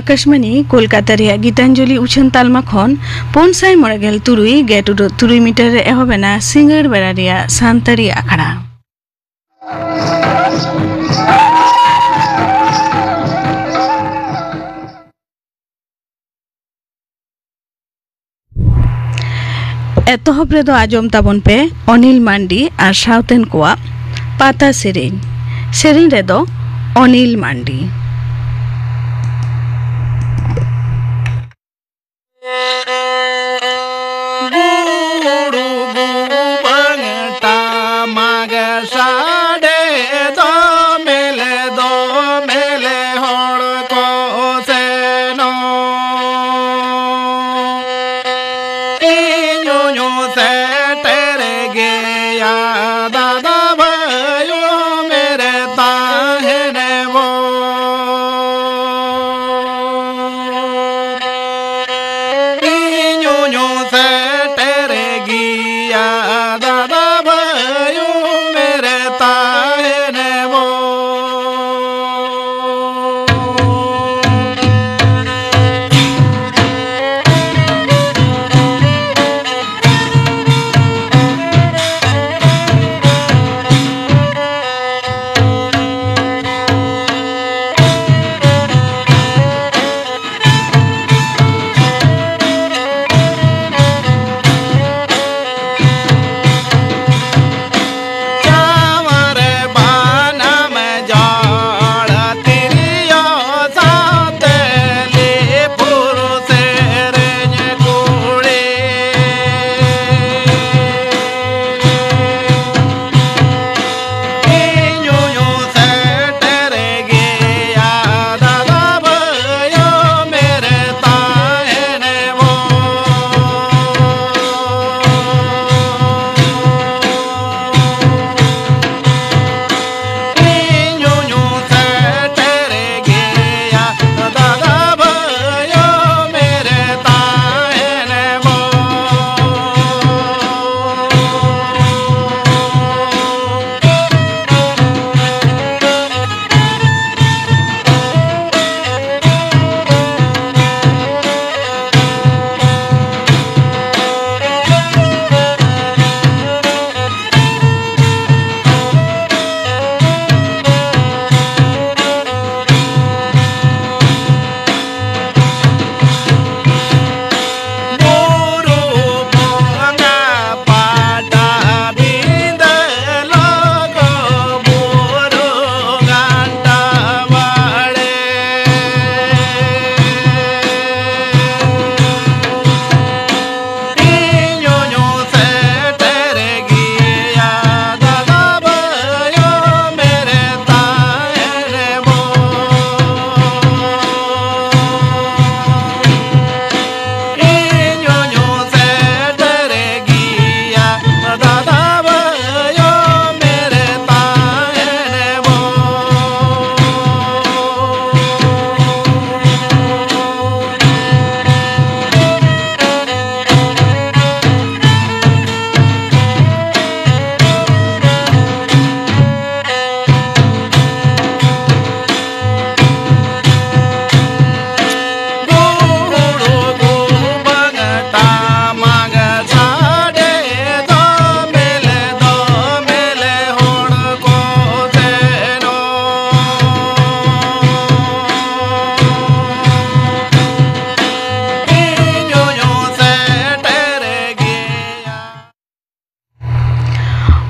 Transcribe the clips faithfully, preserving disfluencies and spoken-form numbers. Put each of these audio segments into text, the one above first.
ᱟᱠᱟᱥᱵᱟᱱᱤ ᱠᱳᱞᱠᱟᱛᱟ ᱨᱮᱭᱟᱜ ᱜᱤᱛᱟᱧᱡᱚᱞᱤ ᱩᱪᱷᱟᱹᱱ ᱛᱟᱞᱢᱟ ᱠᱷᱚᱱ ᱯᱩᱱ ᱥᱟᱭ ᱢᱚᱬᱮ ᱜᱮᱞ ᱛᱩᱨᱩᱭ ᱜᱮᱴ ᱩᱰᱟᱹᱜ ᱛᱩᱨᱩᱭ ᱢᱤᱴᱟᱨ ᱨᱮ ᱮᱦᱚᱵ ᱮᱱᱟ ᱥᱤᱸᱜᱟᱹᱲ ᱵᱮᱲᱟ ᱨᱮᱭᱟᱜ ᱥᱟᱱᱛᱟᱲᱤ ᱟᱠᱷᱲᱟ᱾ ᱮᱛᱚᱦᱚᱵ ᱨᱮᱫᱚ ᱟᱸᱡᱚᱢ ᱛᱟᱵᱚᱱ ᱯᱮ ᱚᱱᱤᱞ ᱢᱟᱱᱰᱤ ᱟᱨ ᱥᱟᱶᱛᱮᱱ ᱠᱚᱣᱟᱜ ᱯᱟᱛᱟ ᱥᱮᱨᱮᱧ᱾ ᱥᱮᱨᱮᱧ ᱨᱮᱫᱚ ᱚᱱᱤᱞ ᱢᱟᱱᱰᱤ᱾ ᱜᱩᱲᱩ ᱜᱩᱵᱟᱹᱝ ᱴᱟᱢᱟᱠ ᱥᱟᱰᱮ ᱫᱚᱢᱮᱞ ᱫᱚᱢᱮᱞ ᱦᱚᱲ ᱠᱚ ᱥᱮᱱᱚᱜ᱾ ᱤᱧ ᱦᱚᱧ ᱥᱮᱴᱮᱨ ᱜᱮᱭᱟ ᱫᱟᱫᱟ ᱵᱷᱟᱭᱳ ᱢᱮᱨᱮ ᱛᱟᱦᱮᱱ ᱵᱚ᱾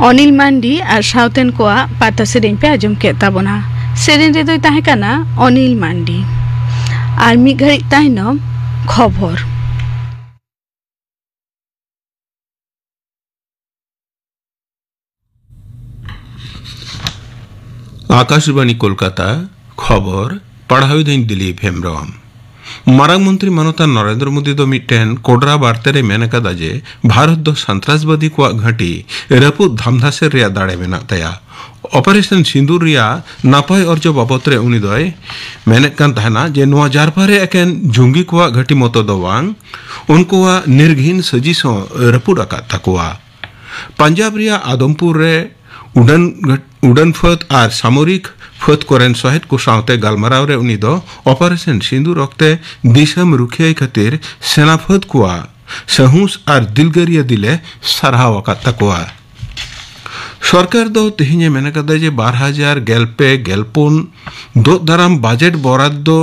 ᱚᱱᱤᱞ ᱢᱟᱱᱰᱤ ᱟᱨ ᱥᱟᱶᱛᱮᱱ ᱠᱚᱣᱟᱜ ᱯᱟᱛᱟ ᱥᱮᱨᱮᱧ ᱯᱮ ᱟᱸᱡᱚᱢ ᱠᱮᱫ ᱛᱟᱵᱚᱱᱟ᱾ ᱥᱮᱨᱮᱧ ᱨᱮᱫᱚᱭ ᱛᱟᱦᱮᱸ ᱠᱟᱱᱟ ᱚᱱᱤᱞ ᱢᱟᱱᱰᱤ᱾ ᱟᱨ ᱢᱤᱫ ᱜᱷᱟᱹᱲᱤᱡ ᱛᱟᱭᱱᱚᱢ ᱠᱷᱚᱵᱚᱨ᱾ ᱟᱠᱟᱥᱵᱟᱬᱤ ᱠᱳᱞᱠᱟᱛᱟ, ᱠᱷᱚᱵᱚᱨ ᱯᱟᱲᱦᱟᱣᱤᱫᱟᱹᱧ ᱫᱤᱞᱤᱯ ᱦᱮᱢᱵᱨᱚᱢ᱾ ᱢᱟᱨᱟᱝ ᱢᱚᱱᱛᱨᱤ ᱢᱟᱱᱚᱛᱟᱱ ᱱᱚᱨᱮᱱᱫᱨᱚ ᱢᱳᱫᱤ ᱫᱚ ᱢᱤᱫᱴᱮᱱ ᱠᱚᱰᱨᱟ ᱵᱟᱨᱛᱮ ᱨᱮ ᱢᱮᱱ ᱟᱠᱟᱫᱟ ᱡᱮ ᱵᱷᱟᱨᱚᱛ ᱫᱚ ᱥᱟᱱᱛᱨᱟᱥᱵᱟᱫᱤ ᱠᱚᱣᱟᱜ ᱜᱷᱟᱹᱴᱤ ᱨᱟᱹᱯᱩᱫ ᱫᱷᱟᱢᱫᱷᱟᱥᱮᱨ ᱨᱮᱭᱟᱜ ᱫᱟᱲᱮ ᱢᱮᱱᱟᱜ ᱛᱟᱭᱟ᱾ ᱚᱯᱟᱨᱮᱥᱚᱱ ᱥᱤᱸᱫᱩᱨ ᱨᱮᱭᱟᱜ ᱱᱟᱯᱟᱭ ᱚᱨᱡᱚ ᱵᱟᱵᱚᱛ ᱨᱮ ᱩᱱᱤ ᱫᱚᱭ ᱢᱮᱱᱮᱫ ᱠᱟᱱ ᱛᱟᱦᱮᱱᱟ ᱡᱮ ᱱᱚᱣᱟ ᱡᱟᱨᱯᱟ ᱨᱮ ᱮᱠᱮᱱ ᱡᱚᱝᱜᱤ ᱠᱚᱣᱟᱜ ᱜᱷᱟᱹᱴᱤ ᱢᱚᱛᱚ ᱫᱚ ᱵᱟᱝ, ᱩᱱᱠᱩᱣᱟᱜ ᱱᱤᱨᱜᱷᱤᱱ ᱥᱟᱹᱡᱤᱥ ᱦᱚᱸ ᱨᱟᱹᱯᱩᱫ ᱟᱠᱟᱫ ᱛᱟᱠᱚᱣᱟ᱾ ᱯᱟᱧᱡᱟᱵᱽ ᱨᱮᱭᱟᱜ ᱟᱫᱚᱢᱯᱩᱨ ᱨᱮ ᱩᱰᱟᱹᱱ, ᱩᱰᱟᱹᱱ ᱯᱷᱟᱹᱫ ᱟᱨ ᱥᱟᱢᱚᱨᱤᱠ ᱯᱷᱟᱹᱫ ᱠᱚᱨᱮᱱ ᱥᱚᱦᱮᱫ ᱠᱚ ᱥᱟᱶᱛᱮ ᱜᱟᱞᱢᱟᱨᱟᱣ ᱨᱮ ᱩᱱᱤ ᱫᱚ ᱚᱯᱟᱨᱮᱥᱚᱱ ᱥᱤᱸᱫᱩᱨ ᱚᱠᱛᱮ ᱫᱤᱥᱚᱢ ᱨᱩᱠᱷᱤᱭᱟᱹᱭ ᱠᱷᱟᱹᱛᱤᱨ ᱥᱮᱱᱟ ᱯᱷᱟᱹᱫ ᱠᱚᱣᱟᱜ ᱥᱟᱹᱦᱩᱥ ᱟᱨ ᱫᱤᱞᱜᱟᱹᱨᱤᱭᱟᱹ ᱫᱤᱞᱮ ᱥᱟᱨᱦᱟᱣ ᱟᱠᱟᱫ ᱛᱟᱠᱚᱣᱟ᱾ ᱥᱚᱨᱠᱟᱨ ᱫᱚ ᱛᱮᱦᱮᱧ ᱮ ᱢᱮᱱ ᱟᱠᱟᱫᱟ ᱡᱮ ᱵᱟᱨ ᱦᱟᱡᱟᱨ ᱜᱮᱞ ᱯᱮ ᱜᱮᱞ ᱯᱩᱱ ᱫᱳᱜ ᱫᱟᱨᱟᱢ ᱵᱟᱡᱮᱴ ᱵᱚᱨᱟᱫ ᱫᱚ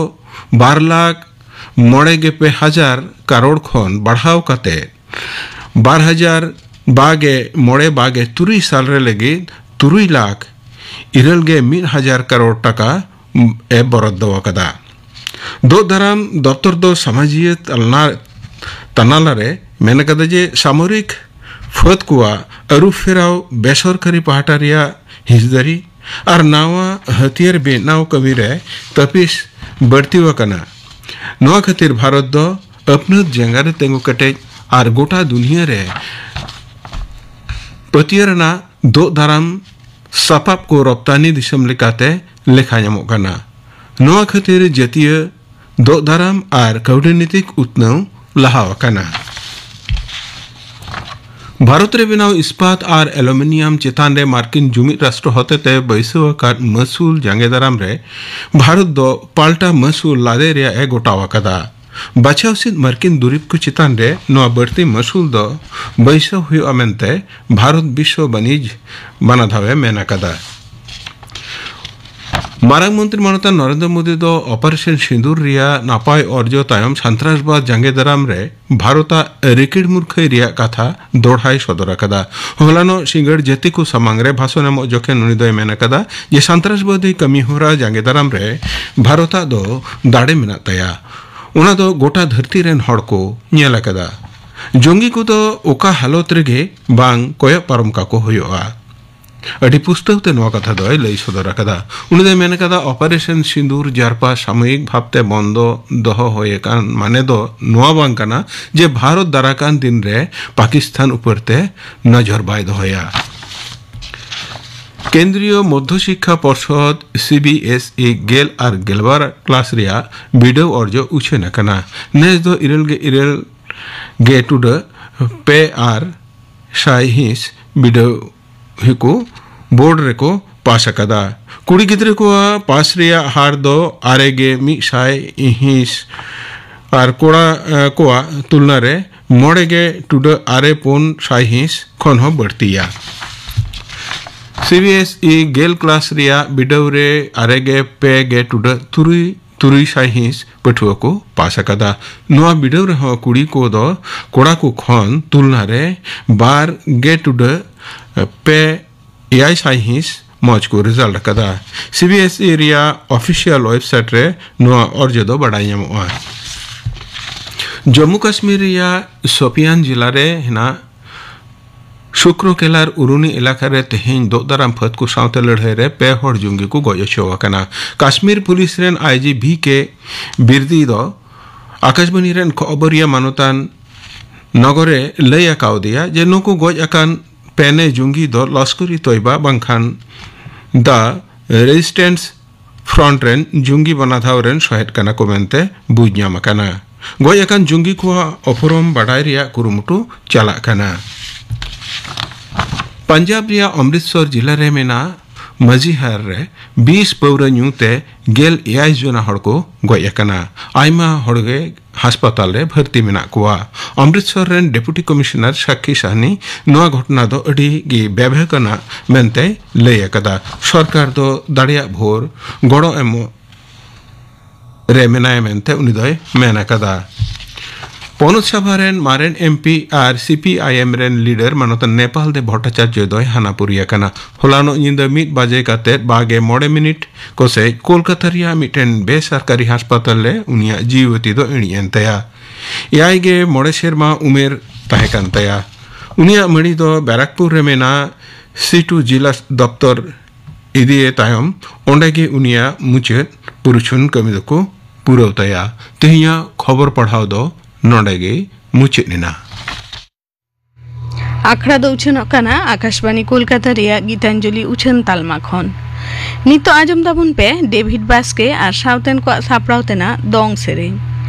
ᱵᱟᱨ ᱞᱟᱠᱷ ᱢᱚᱬᱮ ᱜᱮ ᱯᱮ ᱦᱟᱡᱟᱨ ᱠᱟᱨᱳᱲ ᱠᱷᱚᱱ ᱵᱟᱲᱦᱟᱣ ᱠᱟᱛᱮ ᱵᱟᱨ ᱦᱟᱡᱟᱨ ᱵᱟᱜᱮ ᱢᱚᱬᱮ ᱵᱟᱜᱮ ᱛᱩᱨᱩᱭ ᱥᱟᱞ ᱨᱮ ᱞᱟᱹᱜᱤᱫ ᱛᱩᱨᱩᱭ ᱞᱟᱠᱷ ᱤᱨᱟᱹᱞ ᱜᱮ ᱢᱤᱫ ᱦᱟᱡᱟᱨ ᱠᱟᱨᱳᱲ ᱴᱟᱠᱟ ᱮ ᱵᱚᱨᱟᱫ ᱫᱚ ᱟᱠᱟᱫᱟ᱾ ᱫᱳᱜ ᱫᱟᱨᱟᱢ ᱫᱚᱯᱛᱚᱨ ᱫᱚ ᱥᱟᱢᱟᱡᱤᱭᱟᱹ ᱛᱟᱞᱱᱟ-, ᱛᱟᱱᱟᱞᱟ ᱨᱮ ᱢᱮᱱ ᱟᱠᱟᱫᱟ ᱡᱮ ᱥᱟᱢᱚᱨᱤᱠ ᱯᱷᱟᱹᱫ ᱠᱚᱣᱟᱜ ᱟᱹᱨᱩ ᱯᱷᱮᱨᱟᱣ ᱵᱮᱥᱚᱨᱠᱟᱨᱤ ᱯᱟᱦᱴᱟ ᱨᱮᱭᱟᱜ ᱦᱤᱥᱫᱟᱹᱨᱤ ᱟᱨ ᱱᱟᱣᱟ ᱦᱟᱹᱛᱭᱟᱹᱨ ᱵᱮᱱᱟᱣ ᱠᱟᱹᱢᱤ ᱨᱮ ᱛᱟᱹᱯᱤᱥ ᱵᱟᱹᱲᱛᱤ ᱟᱠᱟᱱᱟ᱾ ᱱᱚᱣᱟ ᱠᱷᱟᱹᱛᱤᱨ ᱵᱷᱟᱨᱚᱛ ᱫᱚ ᱟᱹᱯᱱᱟᱹᱛ ᱡᱟᱸᱜᱟ ᱨᱮ ᱛᱤᱸᱜᱩ ᱠᱮᱴᱮᱡ ᱟᱨ ᱜᱚᱴᱟ ᱫᱩᱱᱤᱭᱟᱹ ᱨᱮ ᱯᱟᱹᱛᱭᱟᱹᱨ ᱟᱱᱟᱜ ᱫᱳᱜ ᱫᱟᱨᱟᱢ ᱥᱟᱯᱟᱵ ᱠᱚ ᱨᱚᱯᱛᱟᱱᱤ ᱫᱤᱥᱚᱢ ᱞᱮᱠᱟᱛᱮ ᱞᱮᱠᱷᱟ ᱧᱟᱢᱚᱜ ᱠᱟᱱᱟ᱾ ᱱᱚᱣᱟ ᱠᱷᱟᱹᱛᱤᱨ ᱡᱟᱹᱛᱤᱭᱟᱹ ᱫᱳᱜ ᱫᱟᱨᱟᱢ ᱟᱨ ᱠᱟᱹᱣᱰᱤ ᱱᱤᱛᱤᱠ ᱩᱛᱱᱟᱹᱣ ᱞᱟᱦᱟ ᱟᱠᱟᱱᱟ᱾ ᱵᱷᱟᱨᱚᱛ ᱨᱮ ᱵᱮᱱᱟᱣ ᱤᱥᱯᱟᱛ ᱟᱨ ᱮᱞᱩᱢᱤᱱᱤᱭᱟᱢ ᱪᱮᱛᱟᱱ ᱨᱮ ᱢᱟᱨᱠᱤᱱ ᱡᱩᱢᱤᱫ ᱨᱟᱥᱴᱨᱚ ᱦᱚᱛᱮᱛᱮ ᱵᱟᱹᱭᱥᱟᱹᱣ ᱟᱠᱟᱫ ᱢᱟᱹᱥᱩᱞ ᱡᱟᱸᱜᱮ ᱫᱟᱨᱟᱢ ᱨᱮ ᱵᱷᱟᱨᱚᱛ ᱫᱚ ᱯᱟᱞᱴᱟ ᱢᱟᱹᱥᱩᱞ ᱞᱟᱫᱮ ᱨᱮᱭᱟᱜ ᱮ ᱜᱚᱴᱟᱣ ᱟᱠᱟᱫᱟ᱾ ᱵᱟᱪᱷᱟᱣ ᱥᱤᱫ ᱢᱟᱨᱠᱤᱱ ᱫᱩᱨᱤᱵᱽ ᱠᱚ ᱪᱮᱛᱟᱱ ᱨᱮ ᱱᱚᱣᱟ ᱵᱟᱹᱲᱛᱤ ᱢᱟᱹᱥᱩᱞ ᱫᱚ ᱵᱟᱹᱭᱥᱟᱹᱣ ᱦᱩᱭᱩᱜᱼᱟ ᱢᱮᱱᱛᱮ ᱵᱷᱟᱨᱚᱛ ᱵᱤᱥᱥᱚ ᱵᱟᱱᱤᱡᱽ ᱢᱟᱱᱟ ᱫᱷᱟᱣ ᱮ ᱢᱮᱱ ᱟᱠᱟᱫᱟ᱾ ᱢᱟᱨᱟᱝ ᱢᱚᱱᱛᱨᱤ ᱢᱟᱱᱚᱛᱟᱱ ᱱᱚᱨᱮᱱᱫᱨᱚ ᱢᱳᱫᱤ ᱫᱚ ᱚᱯᱟᱨᱮᱥᱚᱱ ᱥᱤᱸᱫᱩᱨ ᱨᱮᱭᱟᱜ ᱱᱟᱯᱟᱭ ᱚᱨᱡᱚ ᱛᱟᱭᱚᱢ ᱥᱟᱱᱛᱨᱟᱥᱵᱟᱫ ᱡᱟᱸᱜᱮ ᱫᱟᱨᱟᱢ ᱨᱮ ᱵᱷᱟᱨᱚᱛᱟᱜ ᱨᱤᱠᱤᱲ ᱢᱩᱨᱠᱷᱟᱹᱭ ᱨᱮᱭᱟᱜ ᱠᱟᱛᱷᱟ ᱫᱚᱦᱲᱟᱭ ᱥᱚᱫᱚᱨ ᱟᱠᱟᱫᱟ᱾ ᱦᱚᱞᱟᱱᱚᱜ ᱥᱤᱸᱜᱟᱹᱲ ᱡᱟᱹᱛᱤ ᱠᱚ ᱥᱟᱢᱟᱝ ᱨᱮ ᱵᱷᱟᱥᱚᱱ ᱮᱢᱚᱜ ᱡᱚᱠᱷᱮᱱ ᱩᱱᱤ ᱫᱚᱭ ᱢᱮᱱ ᱟᱠᱟᱫᱟ ᱡᱮ ᱥᱟᱱᱛᱨᱟᱥᱵᱟᱫᱤ ᱠᱟᱹᱢᱤ ᱦᱚᱨᱟ ᱡᱟᱸᱜᱮ ᱫᱟᱨᱟᱢ ᱨᱮ ᱵᱷᱟᱨᱚᱛᱟᱜ ᱫᱚ ᱫᱟᱲᱮ ᱢᱮᱱᱟᱜ ᱛᱟᱭᱟ᱾ ᱚᱱᱟ ᱫᱚ ᱜᱚᱴᱟ ᱫᱷᱟᱹᱨᱛᱤ ᱨᱮᱱ ᱦᱚᱲ ᱠᱚ ᱧᱮᱞ ᱟᱠᱟᱫᱟ᱾ ᱡᱚᱝᱜᱤ ᱠᱚᱫᱚ ᱚᱠᱟ ᱦᱟᱞᱚᱛ ᱨᱮᱜᱮ ᱵᱟᱝ ᱠᱚᱭᱚᱜ ᱯᱟᱨᱚᱢ ᱠᱟᱠᱚ ᱦᱩᱭᱩᱜᱼᱟ᱾ ᱟᱹᱰᱤ ᱯᱩᱥᱴᱟᱹᱣ ᱛᱮ ᱱᱚᱣᱟ ᱠᱟᱛᱷᱟ ᱫᱚᱭ ᱞᱟᱹᱭ ᱥᱚᱫᱚᱨ ᱟᱠᱟᱫᱟ᱾ ᱩᱱᱤ ᱫᱚᱭ ᱢᱮᱱ ᱟᱠᱟᱫᱟ, ᱚᱯᱟᱨᱮᱥᱚᱱ ᱥᱤᱸᱫᱩᱨ ᱡᱟᱨᱯᱟ ᱥᱟᱢᱚᱭᱤᱠ ᱵᱷᱟᱵᱽᱛᱮ ᱵᱚᱱᱫᱚ ᱫᱚᱦᱚ ᱦᱩᱭ ᱟᱠᱟᱱ ᱢᱟᱱᱮ ᱫᱚ ᱱᱚᱣᱟ ᱵᱟᱝ ᱠᱟᱱᱟ ᱡᱮ ᱵᱷᱟᱨᱚᱛ ᱫᱟᱨᱟᱠᱟᱱ ᱫᱤᱱ ᱨᱮ ᱯᱟᱠᱤᱥᱛᱟᱱ ᱩᱯᱟᱹᱨ ᱛᱮ ᱱᱚᱡᱚᱨ ᱵᱟᱭ ᱫᱚᱦᱚᱭᱟ᱾ ᱠᱮᱱᱫᱨᱤᱭᱚ ᱢᱚᱫᱽᱫᱷᱚ ᱥᱤᱠᱠᱷᱟ ᱯᱚᱨᱥᱚᱫ, ᱥᱤ ᱵᱤ ᱮᱥ ᱤ, ᱜᱮᱞ ᱟᱨ ᱜᱮᱞᱵᱟᱨ ᱠᱞᱟᱥ ᱨᱮᱭᱟᱜ ᱵᱤᱰᱟᱹᱣ ᱚᱨᱡᱚ ᱩᱪᱷᱟᱹᱱ ᱟᱠᱟᱱᱟ᱾ ᱱᱮᱥ ᱫᱚ ᱤᱨᱟᱹᱞ ᱜᱮ ᱤᱨᱟᱹᱞ ᱜᱮ ᱴᱩᱰᱟᱹᱜ ᱯᱮ ᱟᱨ ᱥᱟᱭ ᱦᱤᱸᱥ ᱵᱤᱰᱟᱹᱣ ᱦᱚᱸᱠᱚ ᱵᱳᱨᱰ ᱨᱮᱠᱚ ᱯᱟᱥ ᱟᱠᱟᱫᱟ᱾ ᱠᱩᱲᱤ ᱜᱤᱫᱽᱨᱟᱹ ᱠᱚᱣᱟᱜ ᱯᱟᱥ ᱨᱮᱭᱟᱜ ᱦᱟᱨ ᱫᱚ ᱟᱨᱮ ᱜᱮ ᱢᱤᱫ ᱥᱟᱭ ᱦᱤᱸᱥ ᱟᱨ ᱠᱚᱲᱟ, ᱮ, ᱠᱚᱣᱟᱜ ᱛᱩᱞᱱᱟ ᱨᱮ ᱢᱚᱬᱮ ᱜᱮ ᱴᱩᱰᱟᱹᱜ ᱟᱨᱮ ᱯᱩᱱ ᱥᱟᱭ ᱦᱤᱸᱥ ᱠᱷᱚᱱ ᱦᱚᱸ ᱵᱟᱹᱲᱛᱤᱭᱟ᱾ ᱥᱤ ᱵᱤ ᱮᱥ ᱤ ᱜᱮᱞ ᱠᱞᱟᱥ ᱨᱮᱭᱟᱜ ᱵᱤᱰᱟᱹᱣ ᱨᱮ ᱟᱨᱮ ᱜᱮ ᱯᱮ ᱜᱮ ᱴᱩᱰᱟᱹᱜ ᱛᱩᱨᱩᱭ ᱛᱩᱨᱩᱭ ᱥᱟᱭ ᱦᱤᱸᱥ ᱯᱟᱹᱴᱷᱩᱣᱟᱹ ᱠᱚ ᱯᱟᱥ ᱟᱠᱟᱫᱟ᱾ ᱱᱚᱣᱟ ᱵᱤᱰᱟᱹᱣ ᱨᱮᱦᱚᱸ ᱠᱩᱲᱤ ᱠᱚᱫᱚ ᱠᱚᱲᱟ ᱠᱚ ᱠᱷᱚᱱ ᱛᱩᱞᱱᱟ ᱨᱮ ᱵᱟᱨ ᱜᱮ ᱴᱩᱰᱟᱹᱜ ᱯᱮ ᱮᱭᱟᱭ ᱥᱟᱭ ᱦᱤᱸᱥ ᱢᱚᱡᱽ ᱠᱚ ᱨᱮᱡᱟᱞᱴ ᱟᱠᱟᱫᱟ᱾ ᱥᱤ ᱵᱤ ᱮᱥ ᱤ ᱨᱮᱭᱟᱜ ᱚᱯᱷᱤᱥᱤᱭᱟᱞ ᱣᱮᱵᱥᱟᱭᱤᱴ ᱨᱮ ᱱᱚᱣᱟ ᱚᱨᱡᱚ ᱫᱚ ᱵᱟᱰᱟᱭ ᱧᱟᱢᱚᱜᱼᱟ᱾ ᱡᱚᱢᱢᱩ ᱠᱟᱥᱢᱤᱨ ᱨᱮᱭᱟᱜ ᱥᱳᱯᱤᱭᱟᱱ ᱡᱮᱞᱟ ᱨᱮ ᱦᱮᱱᱟᱜ ᱥᱩᱠᱨᱚ ᱠᱮᱞᱟᱨ ᱩᱨᱩᱱᱤ ᱮᱞᱟᱠᱟ ᱨᱮ ᱛᱮᱦᱮᱧ ᱫᱚᱜ ᱫᱟᱨᱟᱢ ᱯᱷᱟᱹᱫ ᱠᱚ ᱥᱟᱶᱛᱮ ᱞᱟᱹᱲᱦᱟᱹᱭ ᱨᱮ ᱯᱮ ᱦᱚᱲ ᱡᱚᱝᱜᱤ ᱠᱚ ᱜᱚᱡ ᱦᱚᱪᱚ ᱟᱠᱟᱱᱟ᱾ ᱠᱟᱥᱢᱤᱨ ᱯᱩᱞᱤᱥ ᱨᱮᱱ ᱟᱭ ᱡᱤ ᱵᱷᱤ ᱠᱮ ᱵᱤᱨᱫᱤ ᱫᱚ ᱟᱠᱟᱥᱵᱟᱱᱤ ᱨᱮᱱ ᱠᱷᱚᱵᱚᱨᱤᱭᱟᱹ ᱢᱟᱱᱚᱛᱟᱱ ᱱᱚᱜᱚᱨᱮ ᱞᱟᱹᱭ ᱟᱠᱟᱣᱫᱮᱭᱟ ᱡᱮ ᱱᱩᱠᱩ ᱜᱚᱡ ᱟᱠᱟᱱ ᱯᱮᱱᱮ ᱡᱚᱝᱜᱤ ᱫᱚ ᱞᱚᱥᱠᱚᱨ-ᱤ-ᱛᱚᱭᱵᱟ ᱵᱟᱝᱠᱷᱟᱱ ᱫᱟ ᱨᱮᱡᱤᱥᱴᱮᱱᱥ ᱯᱷᱨᱚᱱᱴ ᱨᱮᱱ ᱡᱚᱝᱜᱤ ᱵᱟᱱᱟᱫᱷᱟᱣ ᱨᱮᱱ ᱥᱚᱦᱮᱫ ᱠᱟᱱᱟ ᱠᱚ ᱢᱮᱱᱛᱮ ᱵᱩᱡᱽ ᱧᱟᱢ ᱟᱠᱟᱱᱟ᱾ ᱜᱚᱡ ᱟᱠᱟᱱ ᱡᱚᱝᱜᱤ ᱠᱚᱣᱟᱜ ᱩᱯᱨᱩᱢ ᱵᱟᱰᱟᱭ ᱨᱮᱭᱟᱜ ᱠᱩᱨᱩᱢᱩᱴᱩ ᱪᱟᱞᱟᱜ ᱠᱟᱱᱟ᱾ ᱯᱟᱧᱡᱟᱵᱽ ᱨᱮᱭᱟᱜ ᱚᱢᱨᱤᱛᱥᱚᱨ ᱡᱮᱞᱟ ᱨᱮ ᱢᱮᱱᱟᱜ ᱢᱟᱹᱡᱷᱤᱦᱟᱨ ᱨᱮ ᱵᱤᱥ ᱯᱟᱹᱣᱨᱟᱹ ᱧᱩ ᱛᱮ ᱜᱮᱞ ᱮᱭᱟᱭ ᱡᱚᱱᱟ ᱦᱚᱲ ᱠᱚ ᱜᱚᱡ ᱟᱠᱟᱱᱟ᱾ ᱟᱭᱢᱟ ᱦᱚᱲ ᱜᱮ ᱦᱟᱥᱯᱟᱛᱟᱞ ᱨᱮ ᱵᱷᱟᱹᱨᱛᱤ ᱢᱮᱱᱟᱜ ᱠᱚᱣᱟ᱾ ᱚᱢᱨᱤᱛᱥᱚᱨ ᱨᱮᱱ ᱰᱮᱯᱩᱴᱤ ᱠᱚᱢᱤᱥᱚᱱᱟᱨ ᱥᱟᱠᱠᱷᱤ ᱥᱟᱦᱱᱤ ᱱᱚᱣᱟ ᱜᱷᱚᱴᱚᱱᱟ ᱫᱚ ᱟᱹᱰᱤ ᱜᱮ ᱵᱮᱵᱷᱮᱠ ᱟᱱᱟᱜ ᱢᱮᱱᱛᱮᱭ ᱞᱟᱹᱭ ᱟᱠᱟᱫᱟ᱾ ᱥᱚᱨᱠᱟᱨ ᱫᱚ ᱫᱟᱲᱮᱭᱟᱜ ᱵᱷᱳᱨ ᱜᱚᱲᱚ ᱮᱢᱚᱜ ᱨᱮ ᱢᱮᱱᱟᱭᱟ ᱢᱮᱱᱛᱮ ᱩᱱᱤ ᱫᱚᱭ ᱢᱮᱱ ᱟᱠᱟᱫᱟ᱾ ᱯᱚᱱᱚᱛ ᱥᱚᱵᱷᱟ ᱨᱮᱱ ᱢᱟᱨᱮᱱ M P R C P I ᱮᱢ ᱨᱮᱱ ᱞᱤᱰᱟᱨ ᱢᱟᱱᱚᱛᱟᱱ ᱱᱮᱯᱟᱞ ᱫᱮᱵ ᱵᱷᱚᱴᱴᱟᱪᱟᱨᱡᱚ ᱫᱚᱭ ᱦᱟᱱᱟᱯᱩᱨᱤ ᱟᱠᱟᱱᱟ᱾ ᱦᱚᱞᱟᱱᱚᱜ ᱧᱤᱫᱟᱹ ᱢᱤᱫ ᱵᱟᱡᱮ ᱠᱟᱛᱮ ᱵᱟᱜᱮ ᱢᱚᱬᱮ ᱢᱤᱱᱤᱴ ᱠᱚᱥᱮᱡ ᱠᱳᱞᱠᱟᱛᱟ ᱨᱮᱭᱟᱜ ᱢᱤᱫᱴᱮᱱ ᱵᱮᱥᱚᱨᱠᱟᱨᱤ ᱦᱟᱥᱯᱟᱛᱟᱞ ᱨᱮ ᱩᱱᱤᱭᱟᱜ ᱡᱤᱣᱤ ᱵᱟᱹᱛᱤ ᱫᱚ ᱤᱬᱤᱡ ᱮᱱ ᱛᱟᱭᱟ᱾ ᱮᱭᱟᱭ ᱜᱮ ᱢᱚᱬᱮ ᱥᱮᱨᱢᱟ ᱩᱢᱮᱨ ᱛᱟᱦᱮᱸ ᱠᱟᱱ ᱛᱟᱭᱟ᱾ ᱩᱱᱤᱭᱟᱜ ᱢᱟᱹᱲᱤ ᱫᱚ ᱵᱮᱨᱟᱠᱯᱩᱨ ᱨᱮ ᱢᱮᱱᱟᱜ ᱥᱤᱴᱩ ᱡᱤᱞᱟ ᱫᱚᱯᱛᱚᱨ ᱤᱫᱤᱭᱮ ᱛᱟᱭᱚᱢ ᱚᱸᱰᱮ ᱜᱮ ᱩᱱᱤᱭᱟᱜ ᱢᱩᱪᱟᱹᱫ ᱯᱩᱨᱩᱪᱷᱩᱱ ᱠᱟᱹᱢᱤ ᱫᱚᱠᱚ ᱯᱩᱨᱟᱹᱣ ᱛᱟᱭᱟ᱾ ᱛᱮᱦᱮᱧᱟᱜ ᱠᱷᱚᱵᱚᱨ ᱯᱟᱲᱦᱟᱣ ᱫᱚ ᱱᱚᱰᱮ ᱜᱮ ᱢᱩᱪᱟᱹᱫ ᱮᱱᱟ᱾ ᱟᱠᱷᱲᱟ ᱫᱚ ᱩᱪᱷᱟᱹᱱᱚᱜ ᱠᱟᱱᱟ ᱟᱠᱟᱥᱵᱟᱱᱤ ᱠᱳᱞᱠᱟᱛᱟ ᱨᱮᱭᱟᱜ ᱜᱤᱛᱟᱧᱡᱚᱞᱤ ᱩᱪᱷᱟᱹᱱ ᱛᱟᱞᱢᱟ ᱠᱷᱚᱱ᱾ ᱱᱤᱛᱚᱜ ᱟᱸᱡᱚᱢ ᱛᱟᱵᱚᱱ ᱯᱮ ᱰᱮᱵᱷᱤᱰ ᱵᱟᱥᱠᱮ ᱟᱨ ᱥᱟᱶᱛᱮᱱ ᱠᱚᱣᱟᱜ ᱥᱟᱯᱲᱟᱣ ᱛᱮᱱᱟᱜ ᱫᱚᱝ ᱥᱮᱨᱮᱧ᱾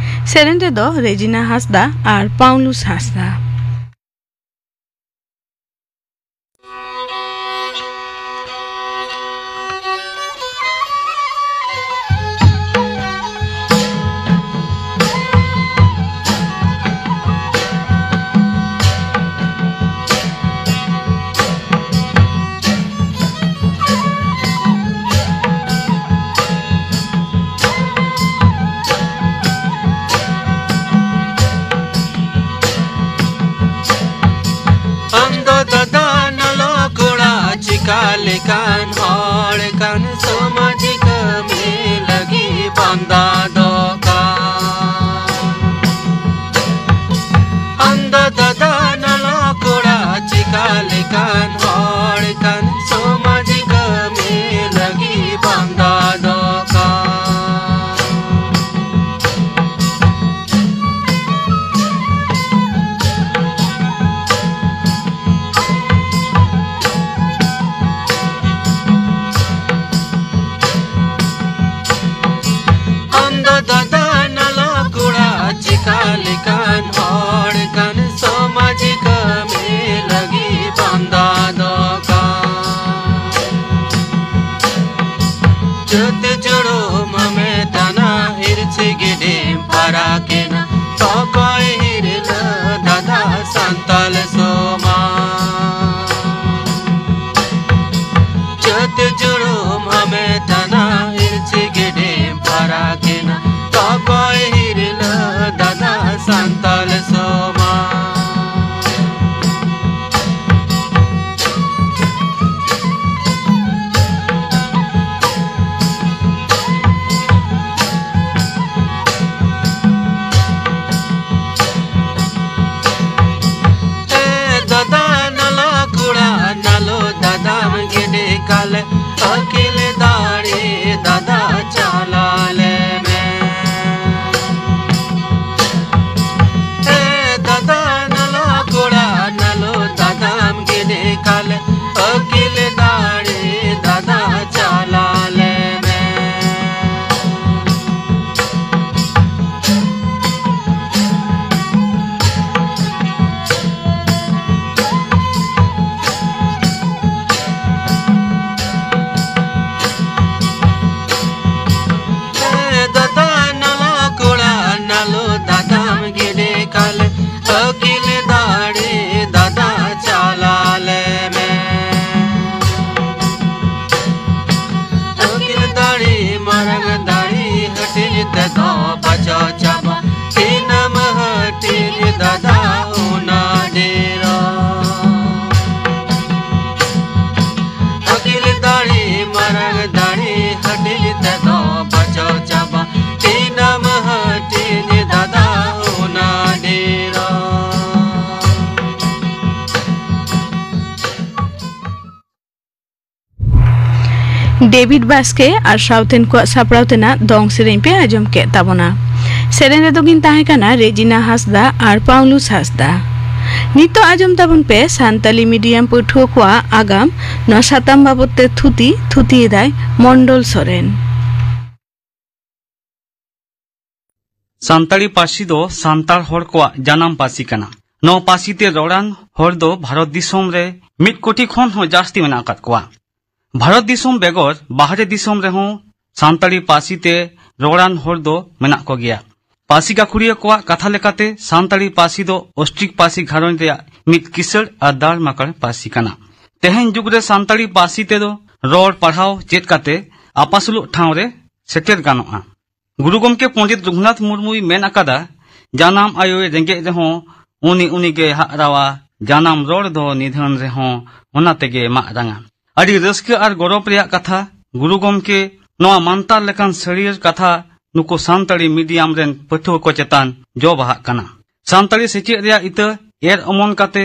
ᱥᱮᱨᱮᱧ ᱨᱮᱫᱚ ᱨᱮᱡᱤᱱᱟ ᱦᱟᱸᱥᱫᱟ ᱟᱨ ᱯᱟᱣᱞᱩᱥ ᱦᱟᱸᱥᱫᱟ᱾ ᱟᱢ ᱫᱚ ᱫᱟᱫᱟ ᱱᱟᱞᱚ ᱠᱚᱲᱟ, ᱪᱤᱠᱟ ᱞᱮᱠᱟᱱ ᱦᱚᱲ ᱠᱟᱱ, ᱥᱚᱢᱟᱡᱽ ᱠᱟᱹᱢᱤ ᱞᱟᱹᱜᱤᱫ ᱵᱟᱢ ᱫᱟᱫᱚᱜ ᱠᱟᱱ? ᱟᱢ ᱫᱚ ᱫᱟᱫᱟ ᱱᱟᱞᱚ ᱠᱚᱲᱟ, ᱪᱤᱠᱟ ᱞᱮᱠᱟᱱ ᱦᱚᱲ ᱠᱟᱱ, ᱥᱚᱢᱟᱡᱽ ᱠᱟᱹᱢᱤ ᱞᱟᱹᱜᱤᱫ ᱵᱟᱢ ᱫᱟᱫᱚᱜ ᱠᱟᱱ? ᱟᱢ ᱫᱚ ᱫᱟᱫᱟ ᱱᱟᱞᱚ ᱠᱚᱲᱟ, ᱪᱮᱠᱟ ᱞᱮᱠᱟᱱ ᱦᱚᱲ ᱠᱟᱱ ᱥᱚᱢ ᱰᱮᱵᱷᱤᱰ ᱵᱟᱥᱠᱮ ᱟᱨ ᱥᱟᱶᱛᱮᱱ ᱠᱚᱣᱟᱜ ᱥᱟᱯᱲᱟᱣ ᱛᱮᱱᱟᱜ ᱫᱚᱝ ᱥᱮᱨᱮᱧ ᱯᱮ ᱟᱸᱡᱚᱢ ᱠᱮᱫ ᱛᱟᱵᱚᱱᱟ᱾ ᱥᱮᱨᱮᱧ ᱨᱮᱫᱚ ᱠᱤᱱ ᱛᱟᱦᱮᱸ ᱠᱟᱱᱟ ᱨᱮᱡᱤᱱᱟ ᱦᱟᱸᱥᱫᱟ ᱟᱨ ᱯᱟᱣᱞᱩᱥ ᱦᱟᱸᱥᱫᱟ᱾ ᱱᱤᱛᱚᱜ ᱟᱸᱡᱚᱢ ᱛᱟᱵᱚᱱ ᱯᱮ ᱥᱟᱱᱛᱟᱞᱤ ᱢᱤᱰᱤᱭᱟᱢ ᱯᱟᱹᱴᱷᱩᱣᱟᱹ ᱠᱚᱣᱟᱜ ᱟᱜᱟᱢ᱾ ᱱᱚᱣᱟ ᱥᱟᱛᱟᱢ ᱵᱟᱵᱚᱛ ᱛᱮ ᱛᱷᱩᱛᱤ, ᱛᱷᱩᱛᱤᱭᱮᱫᱟᱭ ᱢᱚᱱᱰᱚᱞ ᱥᱚᱨᱮᱱ᱾ ᱥᱟᱱᱛᱟᱲᱤ ᱯᱟᱹᱨᱥᱤ ᱫᱚ ᱥᱟᱱᱛᱟᱲ ᱦᱚᱲ ᱠᱚᱣᱟᱜ ᱡᱟᱱᱟᱢ ᱯᱟᱹᱨᱥᱤ ᱠᱟᱱᱟ᱾ ᱱᱚᱣᱟ ᱯᱟᱹᱨᱥᱤ ᱛᱮ ᱨᱚᱲᱟᱱ ᱦᱚᱲ ᱫᱚ ᱵᱷᱟᱨᱚᱛ ᱫᱤᱥᱚᱢ ᱨᱮ ᱢᱤᱫ ᱠᱳᱴᱤ ᱠᱷᱚᱱ ᱦᱚᱸ ᱡᱟᱹᱥᱛᱤ ᱢᱮᱱᱟᱜ ᱟᱠᱟᱫ ᱠᱚᱣᱟ᱾ ᱵᱷᱟᱨᱚᱛ ᱫᱤᱥᱚᱢ ᱵᱮᱜᱚᱨ ᱵᱟᱦᱨᱮ ᱫᱤᱥᱚᱢ ᱨᱮᱦᱚᱸ ᱥᱟᱱᱛᱟᱲᱤ ᱯᱟᱹᱨᱥᱤ ᱛᱮ ᱨᱚᱲᱟᱱ ᱦᱚᱲ ᱫᱚ ᱢᱮᱱᱟᱜ ᱠᱚᱜᱮᱭᱟ᱾ ᱯᱟᱹᱨᱥᱤ ᱜᱟᱹᱠᱷᱩᱲᱤᱭᱟᱹ ᱠᱚᱣᱟᱜ ᱠᱟᱛᱷᱟ ᱞᱮᱠᱟᱛᱮ, ᱥᱟᱱᱛᱟᱲᱤ ᱯᱟᱹᱨᱥᱤ ᱫᱚ ᱚᱥᱴᱨᱤᱠ ᱯᱟᱹᱨᱥᱤ ᱜᱷᱟᱨᱚᱸᱡᱽ ᱨᱮᱭᱟᱜ ᱢᱤᱫ ᱠᱤᱥᱟᱹᱬ ᱟᱨ ᱫᱟᱲ ᱢᱟᱠᱟᱲ ᱯᱟᱹᱨᱥᱤ ᱠᱟᱱᱟ᱾ ᱛᱮᱦᱮᱧ ᱡᱩᱜᱽ ᱨᱮ ᱥᱟᱱᱛᱟᱲᱤ ᱯᱟᱹᱨᱥᱤ ᱛᱮᱫᱚ ᱨᱚᱲ ᱯᱟᱲᱦᱟᱣ ᱪᱮᱫ ᱠᱟᱛᱮ ᱟᱯᱟᱥᱩᱞᱚᱜ ᱴᱷᱟᱶ ᱨᱮ ᱥᱮᱴᱮᱨ ᱜᱟᱱᱚᱜᱼᱟ᱾ ᱜᱩᱨᱩ ᱜᱚᱢᱠᱮ ᱯᱚᱸᱰᱤᱛ ᱨᱚᱜᱷᱩᱱᱟᱛᱷ ᱢᱩᱨᱢᱩᱭ ᱢᱮᱱ ᱟᱠᱟᱫᱟ, "ᱡᱟᱱᱟᱢ ᱟᱭᱳᱭ ᱨᱮᱸᱜᱮᱡ ᱨᱮᱦᱚᱸ ᱩᱱᱤ ᱩᱱᱤᱜᱮ ᱦᱟᱜ ᱨᱟᱣᱟ, ᱡᱟᱱᱟᱢ ᱨᱚᱲ ᱫᱚ ᱱᱤᱫᱷᱟᱹᱱ ᱨᱮᱦᱚᱸ ᱚᱱᱟ ᱛᱮᱜᱮ ᱢᱟᱜ ᱨᱟᱝᱟ᱾" ᱟᱹᱰᱤ ᱨᱟᱹᱥᱠᱟᱹ ᱟᱨ ᱜᱚᱨᱚᱵᱽ ᱨᱮᱭᱟᱜ ᱠᱟᱛᱷᱟ, ᱜᱩᱨᱩ ᱜᱚᱢᱠᱮ ᱱᱚᱣᱟ ᱢᱟᱱᱛᱟᱨ ᱞᱮᱠᱟᱱ ᱥᱟᱹᱨᱤᱭᱟᱹᱨ ᱠᱟᱛᱷᱟ ᱱᱩᱠᱩ ᱥᱟᱱᱛᱟᱲᱤ ᱢᱤᱰᱤᱭᱟᱢ ᱨᱮᱱ ᱯᱟᱹᱴᱷᱩᱣᱟᱹ ᱠᱚ ᱪᱮᱛᱟᱱ ᱡᱚ ᱵᱟᱦᱟᱜ ᱠᱟᱱᱟ᱾ ᱥᱟᱱᱛᱟᱲᱤ ᱥᱮᱪᱮᱫ ᱨᱮᱭᱟᱜ ᱤᱛᱟᱹ ᱮᱨ ᱚᱢᱚᱱ ᱠᱟᱛᱮ,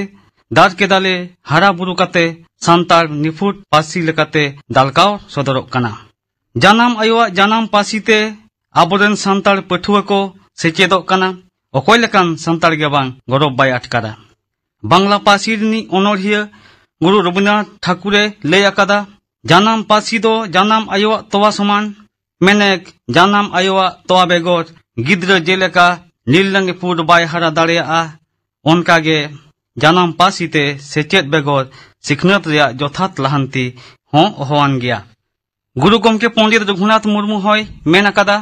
ᱫᱟᱨ ᱠᱮᱫᱟᱞᱮ ᱦᱟᱨᱟ ᱵᱩᱨᱩ ᱠᱟᱛᱮ, ᱥᱟᱱᱛᱟᱲ ᱱᱤᱯᱷᱩᱴ ᱯᱟᱹᱨᱥᱤ ᱞᱮᱠᱟᱛᱮ ᱫᱟᱞᱠᱟᱣ ᱥᱚᱫᱚᱨᱚᱜ ᱠᱟᱱᱟ᱾ ᱡᱟᱱᱟᱢ ᱟᱭᱳᱣᱟᱜ ᱡᱟᱱᱟᱢ ᱯᱟᱹᱨᱥᱤ ᱛᱮ ᱟᱵᱚᱨᱮᱱ ᱥᱟᱱᱛᱟᱲ ᱯᱟᱹᱴᱷᱩᱣᱟᱹ ᱠᱚ ᱥᱮᱪᱮᱫᱚᱜ ᱠᱟᱱᱟ᱾ ᱚᱠᱚᱭ ᱞᱮᱠᱟᱱ ᱥᱟᱱᱛᱟᱲ ᱜᱮ ᱵᱟᱝ ᱜᱚᱨᱚᱵᱽ ᱵᱟᱭ ᱟᱴᱠᱟᱨᱟ? ᱵᱟᱝᱞᱟ ᱯᱟᱹᱨᱥᱤ ᱨᱤᱱᱤᱡ ᱚᱱᱚᱬᱦᱤᱭᱟᱹ ᱜᱩᱨᱩ ᱨᱚᱵᱤᱱᱫᱨᱚᱱᱟᱛᱷ ᱴᱷᱟᱠᱩᱨᱮ ᱞᱟᱹᱭ ᱟᱠᱟᱫᱟ, "ᱡᱟᱱᱟᱢ ᱯᱟᱹᱨᱥᱤ ᱫᱚ ᱡᱟᱱᱟᱢ ᱟᱭᱳᱣᱟᱜ ᱛᱚᱣᱟ ᱥᱚᱢᱟᱱ, ᱢᱮᱱᱮᱠ ᱡᱟᱱᱟᱢ ᱟᱭᱳᱣᱟᱜ ᱛᱚᱣᱟ ᱵᱮᱜᱚᱨ ᱜᱤᱫᱽᱨᱟᱹ ᱡᱮᱞᱮᱠᱟ ᱱᱤᱨᱞᱟᱹ ᱱᱤᱯᱷᱩᱴ ᱵᱟᱭ ᱦᱟᱨᱟ ᱫᱟᱲᱮᱭᱟᱜᱼᱟ, ᱚᱱᱠᱟᱜᱮ ᱡᱟᱱᱟᱢ ᱯᱟᱹᱨᱥᱤ ᱛᱮ ᱥᱮᱪᱮᱫ ᱵᱮᱜᱚᱨ ᱥᱤᱠᱷᱱᱟᱹᱛ ᱨᱮᱭᱟᱜ ᱡᱚᱛᱷᱟᱛ ᱞᱟᱦᱟᱱᱛᱤ ᱦᱚᱸ ᱚᱦᱚᱣᱟᱱ ᱜᱮᱭᱟ᱾" ᱜᱩᱨᱩ ᱜᱚᱢᱠᱮ ᱯᱚᱸᱰᱤᱛ ᱨᱚᱜᱷᱩᱱᱟᱛᱷ ᱢᱩᱨᱢᱩ ᱦᱚᱸᱭ ᱢᱮᱱ ᱟᱠᱟᱫᱟ,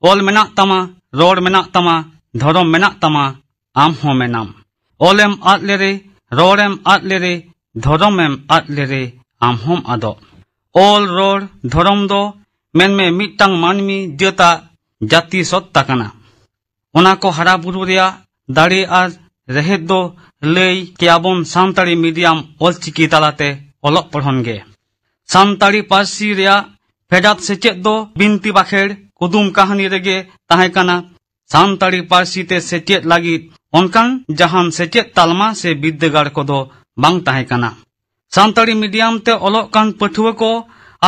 "ᱚᱞ ᱢᱮᱱᱟᱜ ᱛᱟᱢᱟ, ᱨᱚᱲ ᱢᱮᱱᱟᱜ ᱛᱟᱢᱟ, ᱫᱷᱚᱨᱚᱢ ᱢᱮᱱᱟᱜ ᱛᱟᱢᱟ, ᱟᱢ ᱦᱚᱸ ᱢᱮᱱᱟᱢ᱾ ᱚᱞᱮᱢ ᱟᱫ ᱞᱮᱨᱮ, ᱨᱚᱲᱮᱢ ᱟᱫ ᱞᱮᱨᱮ, ᱫᱷᱚᱨᱚᱢᱮᱢ ᱟᱫ ᱞᱮᱨᱮ, ᱟᱢ ᱦᱚᱸᱢ ᱟᱫᱚᱜ᱾" ᱚᱞ, ᱨᱚᱲ, ᱫᱷᱚᱨᱚᱢ ᱫᱚ ᱢᱮᱱᱢᱮ ᱢᱤᱫᱴᱟᱝ ᱢᱟᱹᱱᱢᱤ ᱡᱟᱹᱛᱟᱜ ᱡᱟᱹᱛᱤ ᱥᱚᱛᱛᱟ ᱠᱟᱱᱟ᱾ ᱚᱱᱟ ᱠᱚ ᱦᱟᱨᱟ ᱵᱩᱨᱩ ᱨᱮᱭᱟᱜ ᱫᱟᱲᱮ ᱟᱨ ᱨᱮᱦᱮᱫ ᱫᱚ ᱞᱟᱹᱭ ᱠᱮᱭᱟᱵᱚᱱ ᱥᱟᱱᱛᱟᱲᱤ ᱢᱤᱰᱤᱭᱟᱢ ᱚᱞᱪᱤᱠᱤ ᱛᱟᱞᱟᱛᱮ ᱚᱞᱚᱜ ᱯᱚᱲᱦᱚᱱ ᱜᱮ᱾ ᱥᱟᱱᱛᱟᱲᱤ ᱯᱟᱹᱨᱥᱤ ᱨᱮᱭᱟᱜ ᱯᱷᱮᱰᱟᱛ ᱥᱮᱪᱮᱫ ᱫᱚ ᱵᱤᱱᱛᱤ ᱵᱟᱠᱷᱮᱲ, ᱠᱩᱫᱩᱢ ᱠᱟᱹᱦᱱᱤ ᱨᱮᱜᱮ ᱛᱟᱦᱮᱸ ᱠᱟᱱᱟ᱾ ᱥᱟᱱᱛᱟᱲᱤ ᱯᱟᱹᱨᱥᱤ ᱛᱮ ᱥᱮᱪᱮᱫ ᱞᱟᱹᱜᱤᱫ ᱚᱱᱠᱟᱱ ᱡᱟᱦᱟᱱ ᱥᱮᱪᱮᱫ ᱛᱟᱞᱢᱟ ᱥᱮ ᱵᱤᱨᱫᱟᱹᱜᱟᱲ ᱠᱚᱫᱚ ᱵᱟᱝ ᱛᱟᱦᱮᱸ ᱠᱟᱱᱟ᱾ ᱥᱟᱱᱛᱟᱲᱤ ᱢᱤᱰᱤᱭᱟᱢ ᱛᱮ ᱚᱞᱚᱜ ᱠᱟᱱ ᱯᱟᱹᱴᱷᱩᱣᱟᱹ ᱠᱚ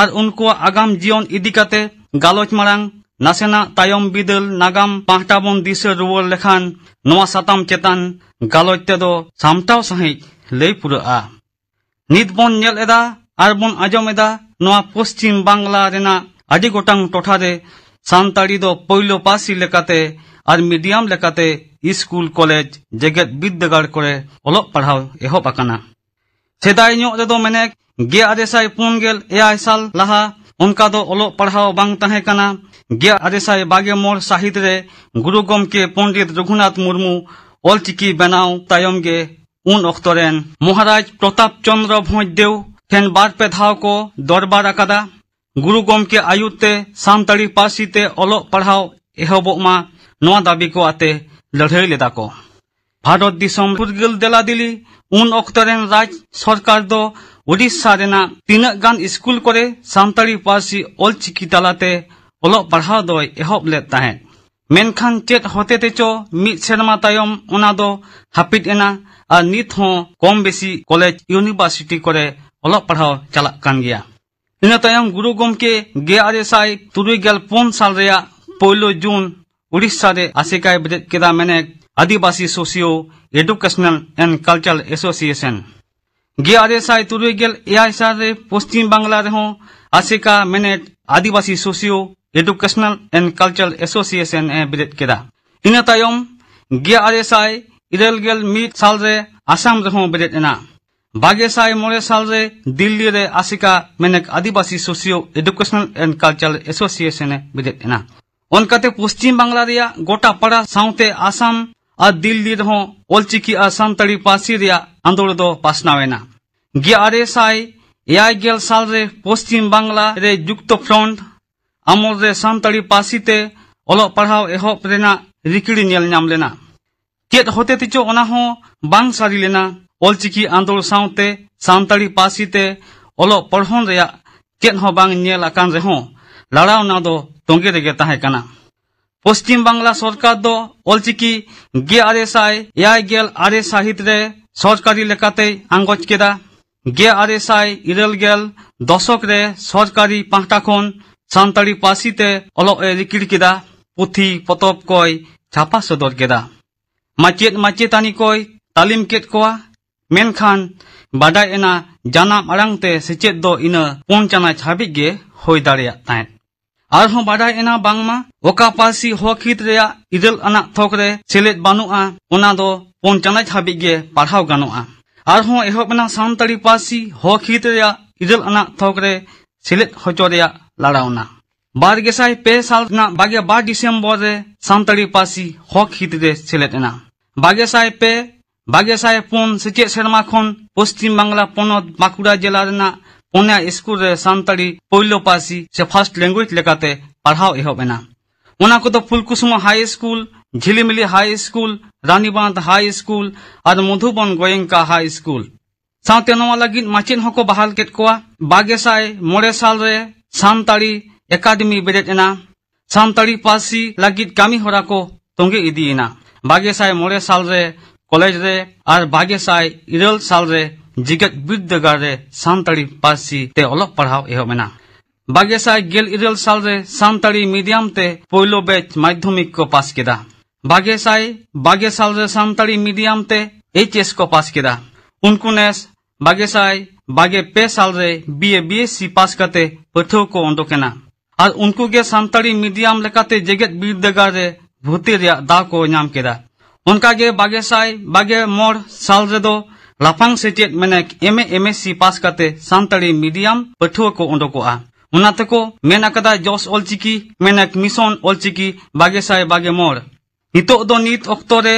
ᱟᱨ ᱩᱱᱠᱩᱣᱟᱜ ᱟᱜᱟᱢ ᱡᱤᱭᱚᱱ ᱤᱫᱤ ᱠᱟᱛᱮ ᱜᱟᱞᱚᱪ ᱢᱟᱲᱟᱝ ᱱᱟᱥᱮᱱᱟᱜ ᱛᱟᱭᱚᱢ ᱵᱤᱫᱟᱹᱞ ᱱᱟᱜᱟᱢ ᱯᱟᱦᱴᱟ ᱵᱚᱱ ᱫᱤᱥᱟᱹ ᱨᱩᱣᱟᱹᱲ ᱞᱮᱠᱷᱟᱱ ᱱᱚᱣᱟ ᱥᱟᱛᱟᱢ ᱪᱮᱛᱟᱱ ᱜᱟᱞᱚᱪ ᱛᱮᱫᱚ ᱥᱟᱢᱴᱟᱣ ᱥᱟᱺᱦᱤᱡ ᱞᱟᱹᱭ ᱯᱩᱨᱟᱹᱜᱼᱟ᱾ ᱱᱤᱛ ᱵᱚᱱ ᱧᱮᱞ ᱮᱫᱟ ᱟᱨ ᱵᱚᱱ ᱟᱸᱡᱚᱢ ᱮᱫᱟ, ᱱᱚᱣᱟ ᱯᱚᱥᱪᱤᱢ ᱵᱟᱝᱞᱟ ᱨᱮᱱᱟᱜ ᱟᱹᱰᱤ ᱜᱚᱴᱟᱝ ᱴᱚᱴᱷᱟ ᱨᱮ ᱥᱟᱱᱛᱟᱲᱤ ᱫᱚ ᱯᱳᱭᱞᱳ ᱯᱟᱹᱨᱥᱤ ᱞᱮᱠᱟᱛᱮ ᱟᱨ ᱢᱤᱰᱤᱭᱟᱢ ᱞᱮᱠᱟᱛᱮ ᱥᱠᱩᱞ, ᱠᱚᱞᱮᱡᱽ, ᱡᱮᱜᱮᱛ ᱵᱤᱨᱫᱟᱹᱜᱟᱲ ᱠᱚᱨᱮ ᱚᱞᱚᱜ ᱯᱟᱲᱦᱟᱣ ᱮᱦᱚᱵ ᱟᱠᱟᱱᱟ᱾ ᱥᱮᱫᱟᱭ ᱧᱚᱜ ᱨᱮᱫᱚ ᱢᱮᱱᱮᱠ ᱜᱮᱞ ᱟᱨᱮ ᱥᱟᱭ ᱯᱩᱱ ᱜᱮᱞ ᱮᱭᱟᱭ ᱥᱟᱞ ᱞᱟᱦᱟ ᱚᱱᱠᱟ ᱫᱚ ᱚᱞᱚᱜ ᱯᱟᱲᱦᱟᱣ ᱵᱟᱝ ᱛᱟᱦᱮᱸ ᱠᱟᱱᱟ᱾ ᱜᱮᱞ ᱟᱨᱮ ᱥᱟᱭ ᱵᱟᱜᱮ ᱢᱚᱬ ᱥᱟᱹᱦᱤᱛ ᱨᱮ ᱜᱩᱨᱩ ᱜᱚᱢᱠᱮ ᱯᱚᱱᱰᱤᱛ ᱨᱚᱜᱷᱩᱱᱟᱛᱷ ᱢᱩᱨᱢᱩ ᱚᱞᱪᱤᱠᱤ ᱵᱮᱱᱟᱣ ᱛᱟᱭᱚᱢ ᱜᱮ ᱩᱱ ᱚᱠᱛᱚ ᱨᱮᱱ ᱢᱚᱦᱟᱨᱟᱡᱽ ᱯᱨᱚᱛᱟᱯ ᱪᱚᱸᱫᱽᱨᱚ ᱵᱷᱚᱸᱡᱽ ᱫᱮᱣ ᱴᱷᱮᱱ ᱵᱟᱨ ᱯᱮ ᱫᱷᱟᱣ ᱠᱚ ᱫᱚᱨᱵᱟᱨ ᱟᱠᱟᱫᱟ᱾ ᱜᱩᱨᱩ ᱜᱚᱢᱠᱮ ᱟᱭᱩᱨ ᱛᱮ ᱥᱟᱱᱛᱟᱲᱤ ᱯᱟᱹᱨᱥᱤ ᱛᱮ ᱚᱞᱚᱜ ᱯᱟᱲᱦᱟᱣ ᱮᱦᱚᱵᱚᱜ ᱢᱟ, ᱱᱚᱣᱟ ᱫᱟᱹᱵᱤ ᱠᱚ ᱟᱛᱮ ᱞᱟᱹᱲᱦᱟᱹᱭ ᱞᱮᱫᱟ ᱠᱚ᱾ ᱵᱷᱟᱨᱚᱛ ᱫᱤᱥᱚᱢ ᱯᱷᱩᱨᱜᱟᱹᱞ ᱫᱮᱞᱟ ᱫᱤᱞᱤ ᱩᱱ ᱚᱠᱛᱚ ᱨᱮᱱ ᱨᱟᱡᱽ ᱥᱚᱨᱠᱟᱨ ᱫᱚ ᱳᱰᱤᱥᱟ ᱨᱮᱱᱟᱜ ᱛᱤᱱᱟᱹᱜ ᱜᱟᱱ ᱥᱠᱩᱞ ᱠᱚᱨᱮ ᱥᱟᱱᱛᱟᱲᱤ ᱯᱟᱹᱨᱥᱤ ᱚᱞᱪᱤᱠᱤ ᱛᱟᱞᱟᱛᱮ ᱚᱞᱚᱜ ᱯᱟᱲᱦᱟᱣ ᱫᱚᱭ ᱮᱦᱚᱵ ᱞᱮᱫ ᱛᱟᱦᱮᱸᱫ᱾ ᱢᱮᱱᱠᱷᱟᱱ ᱪᱮᱫ ᱦᱚᱛᱮᱛᱮ ᱪᱚ ᱢᱤᱫ ᱥᱮᱨᱢᱟ ᱛᱟᱭᱚᱢ ᱚᱱᱟ ᱫᱚ ᱦᱟᱹᱯᱤᱫ ᱮᱱᱟ ᱟᱨ ᱱᱤᱛ ᱦᱚᱸ ᱠᱚᱢ ᱵᱮᱥᱤ ᱠᱚᱞᱮᱡᱽ, ᱤᱭᱩᱱᱤᱵᱷᱟᱨᱥᱤᱴᱤ ᱠᱚᱨᱮ ᱚᱞᱚᱜ ᱯᱟᱲᱦᱟᱣ ᱪᱟᱞᱟᱜ ᱠᱟᱱ ᱜᱮᱭᱟ᱾ ᱤᱱᱟᱹ ᱛᱟᱭᱚᱢ ᱜᱩᱨᱩ ᱜᱚᱢᱠᱮ ᱜᱮᱞ ᱟᱨᱮ ᱥᱟᱭ ᱛᱩᱨᱩᱭ ᱜᱮᱞ ᱯᱩᱱ ᱥᱟᱞ ᱨᱮᱭᱟᱜ ᱯᱳᱭᱞᱳ ᱡᱩᱱ ᱳᱰᱤᱥᱟ ᱨᱮ ᱟᱥᱮᱠᱟᱭ ᱵᱮᱨᱮᱫ ᱠᱮᱫᱟ ᱢᱮᱱᱮᱠ Adivasi socio educational and culture association. ᱜᱮᱞ ᱟᱨᱮ ᱥᱟᱭ ᱛᱩᱨᱩᱭ ᱜᱮᱞ ᱮᱭᱟᱭ ᱥᱟᱞ ᱨᱮ ᱯᱚᱥᱪᱤᱢ ᱵᱟᱝᱞᱟ ᱨᱮᱦᱚᱸ ᱟᱥᱮᱠᱟ ᱢᱮᱱᱮᱠ Adivasi socio educational and culture association ᱮ ᱵᱮᱨᱮᱫ ᱠᱮᱫᱟ᱾ ᱤᱱᱟᱹ ᱛᱟᱭᱚᱢ ᱜᱮᱞ ᱟᱨᱮ ᱥᱟᱭ ᱤᱨᱟᱹᱞ ᱜᱮᱞ ᱢᱤᱫ ᱥᱟᱞ ᱨᱮ ᱟᱥᱟᱢ ᱨᱮᱦᱚᱸ ᱵᱮᱨᱮᱫ ᱮᱱᱟ᱾ ᱵᱟᱜᱮ ᱥᱟᱭ ᱢᱚᱬᱮ ᱥᱟᱞ ᱨᱮ ᱫᱤᱞᱞᱤ ᱨᱮ ᱟᱥᱮᱠᱟ ᱢᱮᱱᱮᱠ Adivasi socio educational and culture association ᱮ ᱵᱮᱨᱮᱫ ᱮᱱᱟ᱾ ᱚᱱᱠᱟᱛᱮ ᱯᱚᱥᱪᱤᱢ ᱵᱟᱝᱞᱟ ᱨᱮᱭᱟᱜ ᱜᱚᱴᱟ ᱯᱟᱲᱟ ᱥᱟᱶᱛᱮ ᱟᱥᱟᱢ ᱟᱨ ᱫᱤᱞᱞᱤ ᱨᱮᱦᱚᱸ ᱚᱞᱪᱤᱠᱤ ᱟᱨ ᱥᱟᱱᱛᱟᱲᱤ ᱯᱟᱹᱨᱥᱤ ᱨᱮᱭᱟᱜ ᱟᱸᱫᱳᱲ ᱫᱚ ᱯᱟᱥᱱᱟᱣ ᱮᱱᱟ᱾ ᱜᱮᱞ ᱟᱨᱮ ᱥᱟᱭ ᱮᱭᱟᱭ ᱜᱮᱞ ᱥᱟᱞ ᱨᱮ ᱯᱚᱥᱪᱤᱢ ᱵᱟᱝᱞᱟ ᱨᱮ ᱡᱩᱠᱛᱚ ᱯᱷᱨᱚᱱᱴ ᱟᱢᱚᱞ ᱨᱮ ᱥᱟᱱᱛᱟᱲᱤ ᱯᱟᱹᱨᱥᱤ ᱛᱮ ᱚᱞᱚᱜ ᱯᱟᱲᱦᱟᱣ ᱮᱦᱚᱵ ᱨᱮᱱᱟᱜ ᱨᱤᱠᱤᱲ ᱧᱮᱞ ᱧᱟᱢ ᱞᱮᱱᱟ᱾ ᱪᱮᱫ ᱦᱚᱛᱮ ᱛᱮᱪᱚ ᱚᱱᱟ ᱦᱚᱸ ᱵᱟᱝ ᱥᱟᱹᱨᱤ ᱞᱮᱱᱟ᱾ ᱚᱞᱪᱤᱠᱤ ᱟᱸᱫᱳᱲ ᱥᱟᱶᱛᱮ ᱥᱟᱱᱛᱟᱲᱤ ᱯᱟᱹᱨᱥᱤ ᱛᱮ ᱚᱞᱚᱜ ᱯᱚᱲᱦᱚᱱ ᱨᱮᱭᱟᱜ ᱪᱮᱫ ᱦᱚᱸ ᱵᱟᱝ ᱧᱮᱞ ᱟᱠᱟᱱ ᱨᱮᱦᱚᱸ ᱞᱟᱲᱟᱣᱱᱟ ᱫᱚ ᱛᱚᱸᱜᱮ ᱨᱮᱜᱮ ᱛᱟᱦᱮᱸ ᱠᱟᱱᱟ᱾ ᱯᱚᱥᱪᱤᱢ ᱵᱟᱝᱞᱟ ᱥᱚᱨᱠᱟᱨ ᱫᱚ ᱚᱞᱪᱤᱠᱤ ᱜᱮᱞ ᱟᱨᱮ ᱥᱟᱭ ᱮᱭᱟᱭ ᱜᱮᱞ ᱟᱨᱮ ᱥᱟᱹᱦᱤᱛ ᱨᱮ ᱥᱚᱨᱠᱟᱨᱤ ᱞᱮᱠᱟᱛᱮᱭ ᱟᱸᱜᱚᱪ ᱠᱮᱫᱟ᱾ ᱜᱮᱞ ᱟᱨᱮ ᱥᱟᱭ ᱤᱨᱟᱹᱞ ᱜᱮᱞ ᱫᱚᱥᱚᱠ ᱨᱮ ᱥᱚᱨᱠᱟᱨᱤ ᱯᱟᱦᱴᱟ ᱠᱷᱚᱱ ᱥᱟᱱᱛᱟᱲᱤ ᱯᱟᱹᱨᱥᱤ ᱛᱮ ᱚᱞᱚᱜ ᱮ ᱨᱤᱠᱤᱲ ᱠᱮᱫᱟ, ᱯᱩᱛᱷᱤ ᱯᱚᱛᱚᱵ ᱠᱚᱭ ᱪᱷᱟᱯᱟ ᱥᱚᱫᱚᱨ ᱠᱮᱫᱟ᱾ ᱢᱟᱪᱮᱫ ᱢᱟᱪᱮᱛᱟᱹᱱᱤ ᱠᱚᱭ ᱛᱟᱹᱞᱤᱢ ᱠᱮᱫ ᱠᱚᱣᱟ᱾ ᱢᱮᱱᱠᱷᱟᱱ ᱵᱟᱰᱟᱭ ᱮᱱᱟ, ᱡᱟᱱᱟᱢ ᱟᱲᱟᱝ ᱛᱮ ᱥᱮᱪᱮᱫ ᱫᱚ ᱤᱱᱟᱹ ᱯᱩᱱ ᱪᱟᱱᱟᱪ ᱦᱟᱹᱵᱤᱡ ᱜᱮ ᱦᱩᱭ ᱫᱟᱲᱮᱭᱟᱜ ᱛᱟᱦᱮᱸᱫ᱾ ᱟᱨᱦᱚᱸ ᱵᱟᱰᱟᱭ ᱮᱱᱟ ᱵᱟᱝᱢᱟ ᱚᱠᱟ ᱯᱟᱹᱨᱥᱤ ᱦᱚᱠ ᱦᱤᱛ ᱨᱮᱭᱟᱜ ᱤᱨᱟᱹᱞ ᱟᱱᱟᱜ ᱛᱷᱚᱠ ᱨᱮ ᱥᱮᱞᱮᱫ ᱵᱟᱹᱱᱩᱜᱼᱟ, ᱚᱱᱟ ᱫᱚ ᱯᱩᱱ ᱪᱟᱱᱟᱪ ᱦᱟᱹᱵᱤᱡ ᱜᱮ ᱯᱟᱲᱦᱟᱣ ᱜᱟᱱᱚᱜᱼᱟ᱾ ᱟᱨᱦᱚᱸ ᱮᱦᱚᱵ ᱮᱱᱟ ᱥᱟᱱᱛᱟᱲᱤ ᱯᱟᱹᱨᱥᱤ ᱦᱚᱠ ᱦᱤᱛ ᱨᱮᱭᱟᱜ ᱤᱨᱟᱹᱞ ᱟᱱᱟᱜ ᱛᱷᱚᱠ ᱨᱮ ᱥᱮᱞᱮᱫ ᱦᱚᱪᱚ ᱨᱮᱭᱟᱜ ᱞᱟᱲᱟᱣᱱᱟ᱾ ᱵᱟᱨ ᱜᱮᱥᱟᱭ ᱯᱮ ᱥᱟᱞ ᱨᱮᱱᱟᱜ ᱵᱟᱜᱮ ᱵᱟᱨ ᱰᱤᱥᱮᱢᱵᱚᱨ ᱨᱮ ᱥᱟᱱᱛᱟᱲᱤ ᱯᱟᱹᱨᱥᱤ ᱦᱚᱠ ᱦᱤᱛ ᱨᱮ ᱥᱮᱞᱮᱫ ᱮᱱᱟ᱾ ᱵᱟᱜᱮ ᱥᱟᱭ ᱯᱮ ᱵᱟᱜᱮ ᱥᱟᱭ ᱯᱩᱱ ᱥᱮᱪᱮᱫ ᱥᱮᱨᱢᱟ ᱠᱷᱚᱱ ᱯᱚᱥᱪᱤᱢ ᱵᱟᱝᱞᱟ ᱯᱚᱱᱚᱛ ᱵᱟᱸᱠᱩᱲᱟ ᱡᱮᱞᱟ ᱨᱮᱱᱟᱜ ᱯᱚᱱᱭᱟ ᱥᱠᱩᱞ ᱨᱮ ᱥᱟᱱᱛᱟᱲᱤ ᱯᱳᱭᱞᱳ ᱯᱟᱹᱨᱥᱤ ᱥᱮ ᱯᱷᱟᱨᱥᱴ ᱞᱮᱝᱜᱩᱭᱮᱡᱽ ᱞᱮᱠᱟᱛᱮ ᱯᱟᱲᱦᱟᱣ ᱮᱦᱚᱵ ᱮᱱᱟ᱾ ᱚᱱᱟ ᱠᱚᱫᱚ ᱯᱷᱩᱞᱠᱩᱥᱢᱟ ᱦᱟᱭ ᱥᱠᱩᱞ, ᱡᱷᱤᱞᱤᱢᱤᱞᱤ ᱦᱟᱭ ᱥᱠᱩᱞ, ᱨᱟᱱᱤᱵᱟᱸᱫᱷ ᱦᱟᱭ ᱥᱠᱩᱞ ᱟᱨ ᱢᱚᱫᱷᱩᱵᱚᱱ ᱜᱳᱭᱮᱝᱠᱟ ᱦᱟᱭ ᱥᱠᱩᱞ᱾ ᱥᱟᱶᱛᱮ ᱱᱚᱣᱟ ᱞᱟᱹᱜᱤᱫ ᱢᱟᱪᱮᱫ ᱦᱚᱸᱠᱚ ᱵᱟᱦᱟᱞ ᱠᱮᱫ ᱠᱚᱣᱟ᱾ ᱵᱟᱜᱮ ᱥᱟᱭ ᱢᱚᱬᱮ ᱥᱟᱞ ᱨᱮ ᱥᱟᱱᱛᱟᱲᱤ ᱮᱠᱟᱰᱮᱢᱤ ᱵᱮᱨᱮᱫ ᱮᱱᱟ᱾ ᱥᱟᱱᱛᱟᱲᱤ ᱯᱟᱹᱨᱥᱤ ᱞᱟᱹᱜᱤᱫ ᱠᱟᱹᱢᱤ ᱦᱚᱨᱟ ᱠᱚ ᱛᱚᱸᱜᱮ ᱤᱫᱤᱭᱮᱱᱟ᱾ ᱵᱟᱜᱮ ᱥᱟᱭ ᱢᱚᱬᱮ ᱥᱟᱞ ᱨᱮ ᱠᱚᱞᱮᱡᱽ ᱨᱮ ᱟᱨ ᱵᱟᱜᱮ ᱥᱟᱭ ᱤᱨᱟᱹᱞ ᱥᱟᱞ ᱨᱮ ᱡᱮᱜᱮᱛ ᱵᱤᱨᱫᱟᱹᱜᱟᱲ ᱨᱮ ᱥᱟᱱᱛᱟᱲᱤ ᱯᱟᱹᱨᱥᱤ ᱛᱮ ᱚᱞᱚᱜ ᱯᱟᱲᱦᱟᱣ ᱮᱦᱚᱵ ᱮᱱᱟ᱾ ᱵᱟᱜᱮ ᱥᱟᱭ ᱜᱮᱞ ᱤᱨᱟᱹᱞ ᱥᱟᱞ ᱨᱮ ᱥᱟᱱᱛᱟᱲᱤ ᱢᱤᱰᱤᱭᱟᱢ ᱛᱮ ᱯᱳᱭᱞᱳ ᱵᱮᱪ ᱢᱟᱫᱽᱫᱷᱚᱢᱤᱠ ᱠᱚ ᱯᱟᱥ ᱠᱮᱫᱟ᱾ ᱵᱟᱜᱮ ᱥᱟᱭ ᱵᱟᱜᱮ ᱥᱟᱞ ᱨᱮ ᱥᱟᱱᱛᱟᱲᱤ ᱢᱤᱰᱤᱭᱟᱢ ᱛᱮ ᱮᱭᱤᱪ ᱮᱥ ᱠᱚ ᱯᱟᱥ ᱠᱮᱫᱟ᱾ ᱩᱱᱠᱩ ᱱᱮᱥ ᱵᱟᱜᱮ ᱥᱟᱭ ᱵᱟᱜᱮ ᱯᱮ ᱥᱟᱞ ᱨᱮ B A B S C pass ᱠᱟᱛᱮ ᱯᱟᱹᱴᱷᱩᱣᱟᱹ ᱠᱚ ᱩᱰᱩᱠ ᱮᱱᱟ᱾ ᱟᱨ ᱩᱱᱠᱩ ᱜᱮ ᱥᱟᱱᱛᱟᱲᱤ ᱢᱤᱰᱤᱭᱟᱢ ᱞᱮᱠᱟᱛᱮ ᱡᱮᱜᱮᱛ ᱵᱤᱨᱫᱟᱹᱜᱟᱲ ᱨᱮ ᱵᱷᱩᱨᱛᱤ ᱨᱮᱭᱟᱜ ᱫᱟᱣ ᱠᱚ ᱧᱟᱢ ᱠᱮᱫᱟ᱾ ᱚᱱᱠᱟ ᱜᱮ ᱵᱟᱜᱮ ᱥᱟᱭ ᱵᱟᱜᱮ ᱢᱚᱬ ᱥᱟᱞ ᱨᱮᱫᱚ ᱞᱟᱯᱷᱟᱝ ᱥᱮᱪᱮᱫ ᱢᱮᱱᱮᱠ ᱮᱢ ᱮ ᱮᱢ ᱮᱥ ᱥᱤ ᱯᱟᱥ ᱠᱟᱛᱮ ᱥᱟᱱᱛᱟᱲᱤ ᱢᱤᱰᱤᱭᱟᱢ ᱯᱟᱹᱴᱷᱩᱣᱟᱹ ᱠᱚ ᱩᱰᱩᱠᱚᱜᱼᱟ᱾ ᱚᱱᱟ ᱛᱮᱠᱚ ᱢᱮᱱ ᱟᱠᱟᱫᱟ ᱡᱚᱥ ᱚᱞᱪᱤᱠᱤ ᱢᱮᱱᱮᱠ ᱢᱤᱥᱚᱱ ᱚᱞᱪᱤᱠᱤ ᱵᱟᱜᱮ ᱥᱟᱭ ᱵᱟᱜᱮ ᱢᱚᱬ᱾ ᱱᱤᱛᱚᱜ ᱫᱚ ᱱᱤᱛ ᱚᱠᱛᱚ ᱨᱮ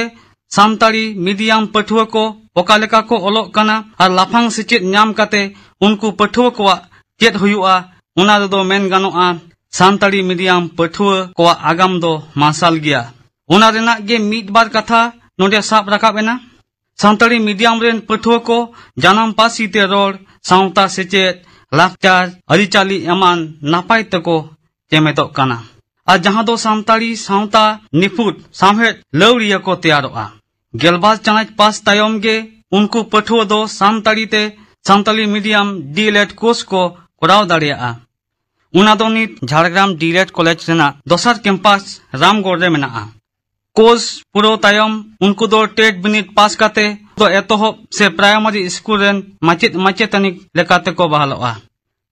ᱥᱟᱱᱛᱟᱲᱤ ᱢᱤᱰᱤᱭᱟᱢ ᱯᱟᱹᱴᱷᱩᱣᱟᱹ ᱠᱚ ᱚᱠᱟ ᱞᱮᱠᱟ ᱠᱚ ᱚᱞᱚᱜ ᱠᱟᱱᱟ ᱟᱨ ᱞᱟᱯᱷᱟᱝ ᱥᱮᱪᱮᱫ ᱧᱟᱢ ᱠᱟᱛᱮ ᱩᱱᱠᱩ ᱯᱟᱹᱴᱷᱩᱣᱟᱹ ᱠᱚᱣᱟᱜ ᱪᱮᱫ ᱦᱩᱭᱩᱜᱼᱟ, ᱚᱱᱟ ᱨᱮᱫᱚ ᱢᱮᱱ ᱜᱟᱱᱚᱜᱼᱟ ᱥᱟᱱᱛᱟᱲᱤ ᱢᱤᱰᱤᱭᱟᱢ ᱯᱟᱹᱴᱷᱩᱣᱟᱹ ᱠᱚᱣᱟᱜ ᱟᱜᱟᱢ ᱫᱚ ᱢᱟᱨᱥᱟᱞ ᱜᱮᱭᱟ᱾ ᱚᱱᱟ ᱨᱮᱱᱟᱜ ᱜᱮ ᱢᱤᱫ ᱵᱟᱨ ᱠᱟᱛᱷᱟ ᱱᱚᱰᱮ ᱥᱟᱵ ᱨᱟᱠᱟᱵ ᱮᱱᱟ᱾ ᱥᱟᱱᱛᱟᱲᱤ ᱢᱤᱰᱤᱭᱟᱢ ᱨᱮᱱ ᱯᱟᱹᱴᱷᱩᱣᱟᱹ ᱠᱚ ᱡᱟᱱᱟᱢ ᱯᱟᱹᱨᱥᱤ ᱛᱮ ᱨᱚᱲ, ᱥᱟᱶᱛᱟ ᱥᱮᱪᱮᱫ, ᱞᱟᱠᱪᱟᱨ, ᱟᱹᱨᱤᱪᱟᱹᱞᱤ ᱮᱢᱟᱱ ᱱᱟᱯᱟᱭ ᱛᱮᱠᱚ ᱪᱮᱢᱮᱫᱚᱜ ᱠᱟᱱᱟ᱾ ᱟᱨ ᱡᱟᱦᱟᱸ ᱫᱚ ᱥᱟᱱᱛᱟᱲᱤ ᱥᱟᱶᱛᱟ ᱱᱤᱯᱷᱩᱴ ᱥᱟᱶᱦᱮᱫ ᱞᱟᱹᱣᱲᱤᱭᱟᱹ ᱠᱚ ᱛᱮᱭᱟᱨᱚᱜᱼᱟ᱾ ᱜᱮᱞᱵᱟᱨ ᱪᱟᱱᱟᱪ ᱯᱟᱥ ᱛᱟᱭᱚᱢ ᱜᱮ ᱩᱱᱠᱩ ᱯᱟᱹᱴᱷᱩᱣᱟᱹ ᱫᱚ ᱥᱟᱱᱛᱟᱲᱤ ᱛᱮ ᱥᱟᱱᱛᱟᱞᱤ ᱢᱤᱰᱤᱭᱟᱢ ᱰᱤ ᱮᱞ ᱮᱰ ᱠᱳᱨᱥ ᱠᱚ ᱠᱚᱨᱟᱣ ᱫᱟᱲᱮᱭᱟᱜᱼᱟ᱾ ᱚᱱᱟ ᱫᱚ ᱱᱤᱛ ᱡᱷᱟᱲᱜᱨᱟᱢ ᱰᱤ ᱮᱞ ᱮᱰ ᱠᱚᱞᱮᱡᱽ ᱨᱮᱱᱟᱜ ᱫᱚᱥᱟᱨ ᱠᱮᱢᱯᱟᱥ ᱨᱟᱢᱜᱚᱲ ᱨᱮ ᱢᱮᱱᱟᱜᱼᱟ᱾ ᱠᱳᱨᱥ ᱯᱩᱨᱟᱹᱣ ᱛᱟᱭᱚᱢ ᱩᱱᱠᱩ ᱫᱚ ᱴᱮᱴ ᱵᱤᱱᱤᱰ ᱯᱟᱥ ᱠᱟᱛᱮ ᱫᱚ ᱮᱛᱚᱦᱚᱵ ᱥᱮ ᱯᱨᱟᱭᱢᱟᱨᱤ ᱥᱠᱩᱞ ᱨᱮᱱ ᱢᱟᱪᱮᱫ ᱢᱟᱪᱮᱛᱟᱹᱱᱤ ᱞᱮᱠᱟ ᱛᱮᱠᱚ ᱵᱟᱦᱟᱞᱚᱜᱼᱟ᱾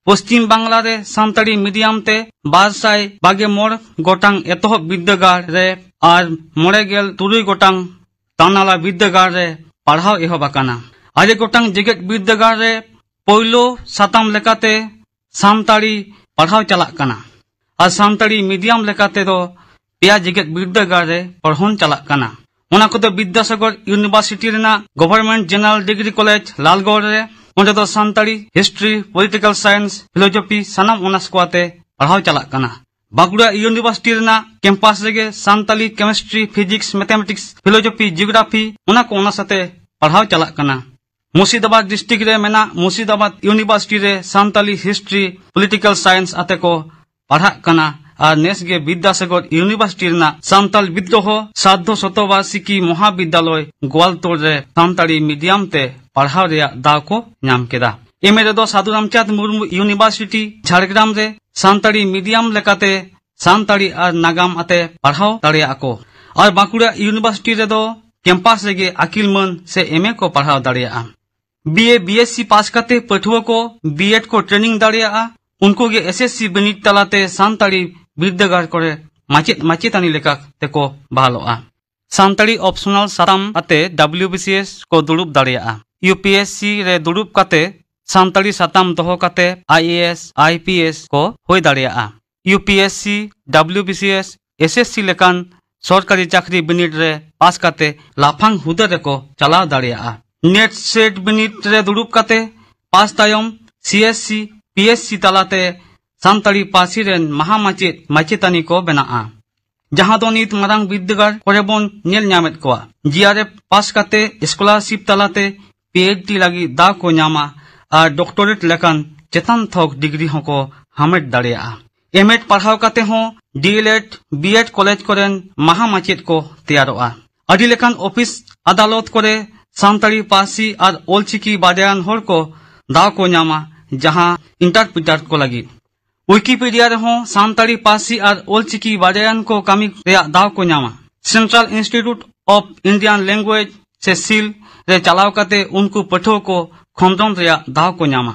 ᱯᱚᱥᱪᱤᱢ ᱵᱟᱝᱞᱟ ᱨᱮ ᱥᱟᱱᱛᱟᱲᱤ ᱢᱤᱰᱤᱭᱟᱢ ᱛᱮ ᱵᱟᱨ ᱥᱟᱭ ᱵᱟᱜᱮ ᱢᱚᱬᱮ ᱜᱚᱴᱟᱝ ᱮᱛᱚᱦᱚᱵ ᱵᱤᱨᱫᱟᱹᱜᱟᱲ ᱨᱮ ᱟᱨ ᱢᱚᱬᱮ ᱜᱮᱞ ᱛᱩᱨᱩᱭ ᱜᱚᱴᱟᱝ ᱛᱟᱞᱱᱟᱞᱟ ᱵᱤᱨᱫᱟᱹᱜᱟᱲ ᱨᱮ ᱯᱟᱲᱦᱟᱣ ᱮᱦᱚᱵ ᱟᱠᱟᱱᱟ᱾ ᱟᱨᱮ ᱜᱚᱴᱟᱝ ᱡᱮᱜᱮᱛ ᱵᱤᱨᱫᱟᱹᱜᱟᱲ ᱨᱮ ᱯᱳᱭᱞᱳ ᱥᱟᱛᱟᱢ ᱞᱮᱠᱟᱛᱮ ᱥᱟᱱᱛᱟᱲᱤ ᱯᱟᱲᱦᱟᱣ ᱪᱟᱞᱟᱜ ᱠᱟᱱᱟ ᱟᱨ ᱥᱟᱱᱛᱟᱲᱤ ᱢᱤᱰᱤᱭᱟᱢ ᱞᱮᱠᱟᱛᱮ ᱫᱚ ᱯᱮᱭᱟ ᱡᱮᱜᱮᱛ ᱵᱤᱨᱫᱟᱹᱜᱟᱲ ᱨᱮ ᱯᱚᱲᱦᱚᱱ ᱪᱟᱞᱟᱜ ᱠᱟᱱᱟ᱾ ᱚᱱᱟ ᱠᱚᱫᱚ ᱵᱤᱫᱽᱫᱟᱥᱟᱜᱚᱨ ᱤᱭᱩᱱᱤᱵᱷᱟᱨᱥᱤᱴᱤ ᱨᱮᱱᱟᱜ government general degree college Lalgarh ᱨᱮ, ᱚᱸᱰᱮ ᱫᱚ Santali, history, political science, philosophy ᱥᱟᱱᱟᱢ ᱚᱱᱟᱨᱥ ᱠᱚ ᱟᱛᱮ ᱯᱟᱲᱦᱟᱣ ᱪᱟᱞᱟᱜ ᱠᱟᱱᱟ᱾ ᱵᱟᱸᱠᱩᱲᱟ ᱤᱭᱩᱱᱤᱵᱷᱟᱨᱥᱤᱴᱤ ᱨᱮᱱᱟᱜ ᱠᱮᱢᱯᱟᱥ ᱨᱮᱜᱮ Santali, chemistry, physics, mathematics, philosophy, geography ᱚᱱᱟ ᱠᱚ ᱚᱱᱟᱨᱥ ᱟᱛᱮ ᱯᱟᱲᱦᱟᱣ ᱪᱟᱞᱟᱜ ᱠᱟᱱᱟ᱾ ᱢᱩᱨᱥᱤᱫᱟᱵᱟᱫᱽ ᱰᱤᱥᱴᱨᱤᱠᱴ ᱨᱮ ᱢᱮᱱᱟᱜ ᱢᱩᱨᱥᱤᱫᱟᱵᱟᱫᱽ ᱤᱭᱩᱱᱤᱵᱷᱟᱨᱥᱤᱴᱤ ᱨᱮ ᱥᱟᱱᱛᱟᱲᱤ, ᱦᱤᱥᱴᱨᱤ, ᱯᱚᱞᱤᱴᱤᱠᱟᱞ ᱥᱟᱭᱮᱱᱥ ᱟᱛᱮ ᱠᱚ ᱯᱟᱲᱦᱟᱜ ᱠᱟᱱᱟ ᱟᱨ ᱱᱮᱥ ᱜᱮ ᱵᱤᱫᱽᱫᱟᱥᱟᱜᱚᱨ ᱤᱭᱩᱱᱤᱵᱷᱟᱨᱥᱤᱴᱤ ᱨᱮᱱᱟᱜ ᱥᱟᱱᱛᱟᱲ ᱵᱤᱫᱽᱨᱳᱦᱚ ᱥᱟᱨᱫᱷᱚ ᱥᱚᱛᱚᱵᱟᱨᱥᱤᱠᱤ ᱢᱚᱦᱟᱵᱤᱫᱽᱫᱟᱞᱚᱭ ᱜᱳᱣᱟᱞᱛᱳᱲ ᱨᱮ ᱥᱟᱱᱛᱟᱲᱤ ᱢᱤᱰᱤᱭᱟᱢ ᱛᱮ ᱯᱟᱲᱦᱟᱣ ᱨᱮᱭᱟᱜ ᱫᱟᱣ ᱠᱚ ᱧᱟᱢ ᱠᱮᱫᱟ᱾ ᱮᱢ ᱮ ᱨᱮᱫᱚ ᱥᱟᱫᱷᱩ ᱨᱟᱢᱪᱟᱸᱫᱽ ᱢᱩᱨᱢᱩ ᱤᱭᱩᱱᱤᱵᱷᱟᱨᱥᱤᱴᱤ ᱡᱷᱟᱲᱜᱨᱟᱢ ᱨᱮ ᱥᱟᱱᱛᱟᱲᱤ ᱢᱤᱰᱤᱭᱟᱢ ᱞᱮᱠᱟᱛᱮ ᱥᱟᱱᱛᱟᱲᱤ ᱟᱨ ᱱᱟᱜᱟᱢ ᱟᱛᱮ ᱯᱟᱲᱦᱟᱣ ᱫᱟᱲᱮᱭᱟᱜᱼᱟ ᱠᱚ ᱟᱨ ᱵᱟᱸᱠᱩᱲᱟ ᱤᱭᱩᱱᱤᱵᱷᱟᱨᱥᱤᱴᱤ ᱨᱮᱫᱚ ᱠᱮᱢᱯᱟᱥ ᱨᱮᱜᱮ ᱟᱹᱠᱤᱞ ᱢᱟᱹᱱ ᱥᱮ ᱮᱢ ᱮ ᱠᱚ ᱯᱟᱲᱦᱟᱣ ᱫᱟᱲᱮᱭᱟᱜᱼᱟ᱾ B A, B S C pass ᱠᱟᱛᱮ ᱯᱟᱹᱴᱷᱩᱣᱟᱹ ᱠᱚ ᱵᱤ ᱮᱰ ᱠᱚ ᱴᱨᱮᱱᱤᱝ ᱫᱟᱲᱮᱭᱟᱜᱼᱟ᱾ ᱩᱱᱠᱩ ᱜᱮ ᱮᱥ ᱮᱥ ᱥᱤ ᱵᱤᱱᱤᱰ ᱛᱟᱞᱟᱛᱮ ᱥᱟᱱᱛᱟᱲᱤ ᱵᱤᱨᱫᱟᱹᱜᱟᱲ ᱠᱚᱨᱮ ᱢᱟᱪᱮᱫ ᱢᱟᱪᱮᱛᱟᱹᱱᱤ ᱞᱮᱠᱟ ᱛᱮᱠᱚ ᱵᱟᱦᱟᱞᱚᱜᱼᱟ᱾ ᱥᱟᱱᱛᱟᱲᱤ ᱚᱯᱥᱚᱱᱟᱞ ᱥᱟᱛᱟᱢ ᱟᱛᱮ ᱰᱟᱵᱞᱤᱭᱩ ᱵᱤ ᱥᱤ ᱮᱥ ᱠᱚ ᱫᱩᱲᱩᱵ ᱫᱟᱲᱮᱭᱟᱜᱼᱟ᱾ ᱭᱩ ᱯᱤ ᱮᱥ ᱥᱤ ᱨᱮ ᱫᱩᱲᱩᱵ ᱠᱟᱛᱮ ᱥᱟᱱᱛᱟᱲᱤ ᱥᱟᱛᱟᱢ ᱫᱚᱦᱚ ᱠᱟᱛᱮ I A S, I P S ᱠᱚ ᱦᱩᱭ ᱫᱟᱲᱮᱭᱟᱜᱼᱟ᱾ U P S C, W B C S, S S C ᱞᱮᱠᱟᱱ ᱥᱚᱨᱠᱟᱨᱤ ᱪᱟᱹᱠᱨᱤ ᱵᱤᱱᱤᱰ ᱨᱮ ᱯᱟᱥ ᱠᱟᱛᱮ ᱞᱟᱯᱷᱟᱝ ᱦᱩᱫᱟᱹ ᱨᱮᱠᱚ ᱪᱟᱞᱟᱣ ᱫᱟᱲᱮᱭᱟᱜᱼᱟ᱾ ᱱᱮᱴ ᱥᱮᱴ ᱵᱤᱱᱤᱰ ᱨᱮ ᱫᱩᱲᱩᱵ ᱠᱟᱛᱮ ᱯᱟᱥ ᱛᱟᱭᱚᱢ C S C, P S ᱥᱤ ᱛᱟᱞᱟᱛᱮ ᱥᱟᱱᱛᱟᱲᱤ ᱯᱟᱹᱨᱥᱤ ᱨᱮᱱ ᱢᱟᱦᱟ ᱢᱟᱪᱮᱫ ᱢᱟᱪᱮᱛᱟᱹᱱᱤ ᱠᱚ ᱵᱮᱱᱟᱜᱼᱟ, ᱡᱟᱦᱟᱸ ᱫᱚ ᱱᱤᱛ ᱢᱟᱨᱟᱝ ᱵᱤᱨᱫᱟᱹᱜᱟᱲ ᱠᱚᱨᱮ ᱵᱚᱱ ᱧᱮᱞ ᱧᱟᱢᱮᱫ ᱠᱚᱣᱟ᱾ ᱡᱤ ᱟᱨ ᱮᱯᱷ ᱯᱟᱥ ᱠᱟᱛᱮ ᱥᱠᱚᱞᱟᱨᱥᱤᱯ ᱛᱟᱞᱟᱛᱮ ᱯᱤ ᱮᱭᱤᱪ ᱰᱤ ᱞᱟᱹᱜᱤᱫ ᱫᱟᱣ ᱠᱚ ᱧᱟᱢᱟ ᱟᱨ ᱰᱚᱠᱴᱚᱨᱮᱴ ᱞᱮᱠᱟᱱ ᱪᱮᱛᱟᱱ ᱛᱷᱚᱠ ᱰᱤᱜᱽᱨᱤ ᱦᱚᱸᱠᱚ ᱦᱟᱢᱮᱴ ᱫᱟᱲᱮᱭᱟᱜᱼᱟ᱾ ᱮᱢ ᱮᱰ ᱯᱟᱲᱦᱟᱣ ᱠᱟᱛᱮ ᱦᱚᱸ D L Ed, B Ed college ᱠᱚᱨᱮᱱ ᱢᱟᱦᱟ ᱢᱟᱪᱮᱫ ᱠᱚ ᱛᱮᱭᱟᱨᱚᱜᱼᱟ᱾ ᱟᱹᱰᱤ ᱞᱮᱠᱟᱱ ᱚᱯᱷᱤᱥ ᱟᱫᱟᱞᱚᱛ ᱠᱚᱨᱮ ᱥᱟᱱᱛᱟᱲᱤ ᱯᱟᱹᱨᱥᱤ ᱟᱨ ᱚᱞᱪᱤᱠᱤ ᱵᱟᱰᱟᱭᱟᱱ ᱦᱚᱲ ᱠᱚ ᱫᱟᱣ ᱠᱚ ᱧᱟᱢᱟ, ᱡᱟᱦᱟᱸ ᱤᱱᱴᱟᱨᱯᱨᱤᱴᱟᱨ ᱠᱚ ᱞᱟᱹᱜᱤᱫ᱾ ᱣᱤᱠᱤᱯᱤᱰᱤᱭᱟ ᱨᱮᱦᱚᱸ ᱥᱟᱱᱛᱟᱲᱤ ᱯᱟᱹᱨᱥᱤ ᱟᱨ ᱚᱞᱪᱤᱠᱤ ᱵᱟᱰᱟᱭᱟᱱ ᱠᱚ ᱠᱟᱹᱢᱤ ᱨᱮᱭᱟᱜ ᱫᱟᱣ ᱠᱚ ᱧᱟᱢᱟ᱾ Central Institute of Indian Language ᱥᱮ ᱥᱤᱞ ᱨᱮ ᱪᱟᱞᱟᱣ ᱠᱟᱛᱮ ᱩᱱᱠᱩ ᱯᱟᱹᱴᱷᱩᱣᱟᱹ ᱠᱚ ᱠᱷᱚᱸᱫᱽᱨᱚᱱ ᱨᱮᱭᱟᱜ ᱫᱟᱣ ᱠᱚ ᱧᱟᱢᱟ᱾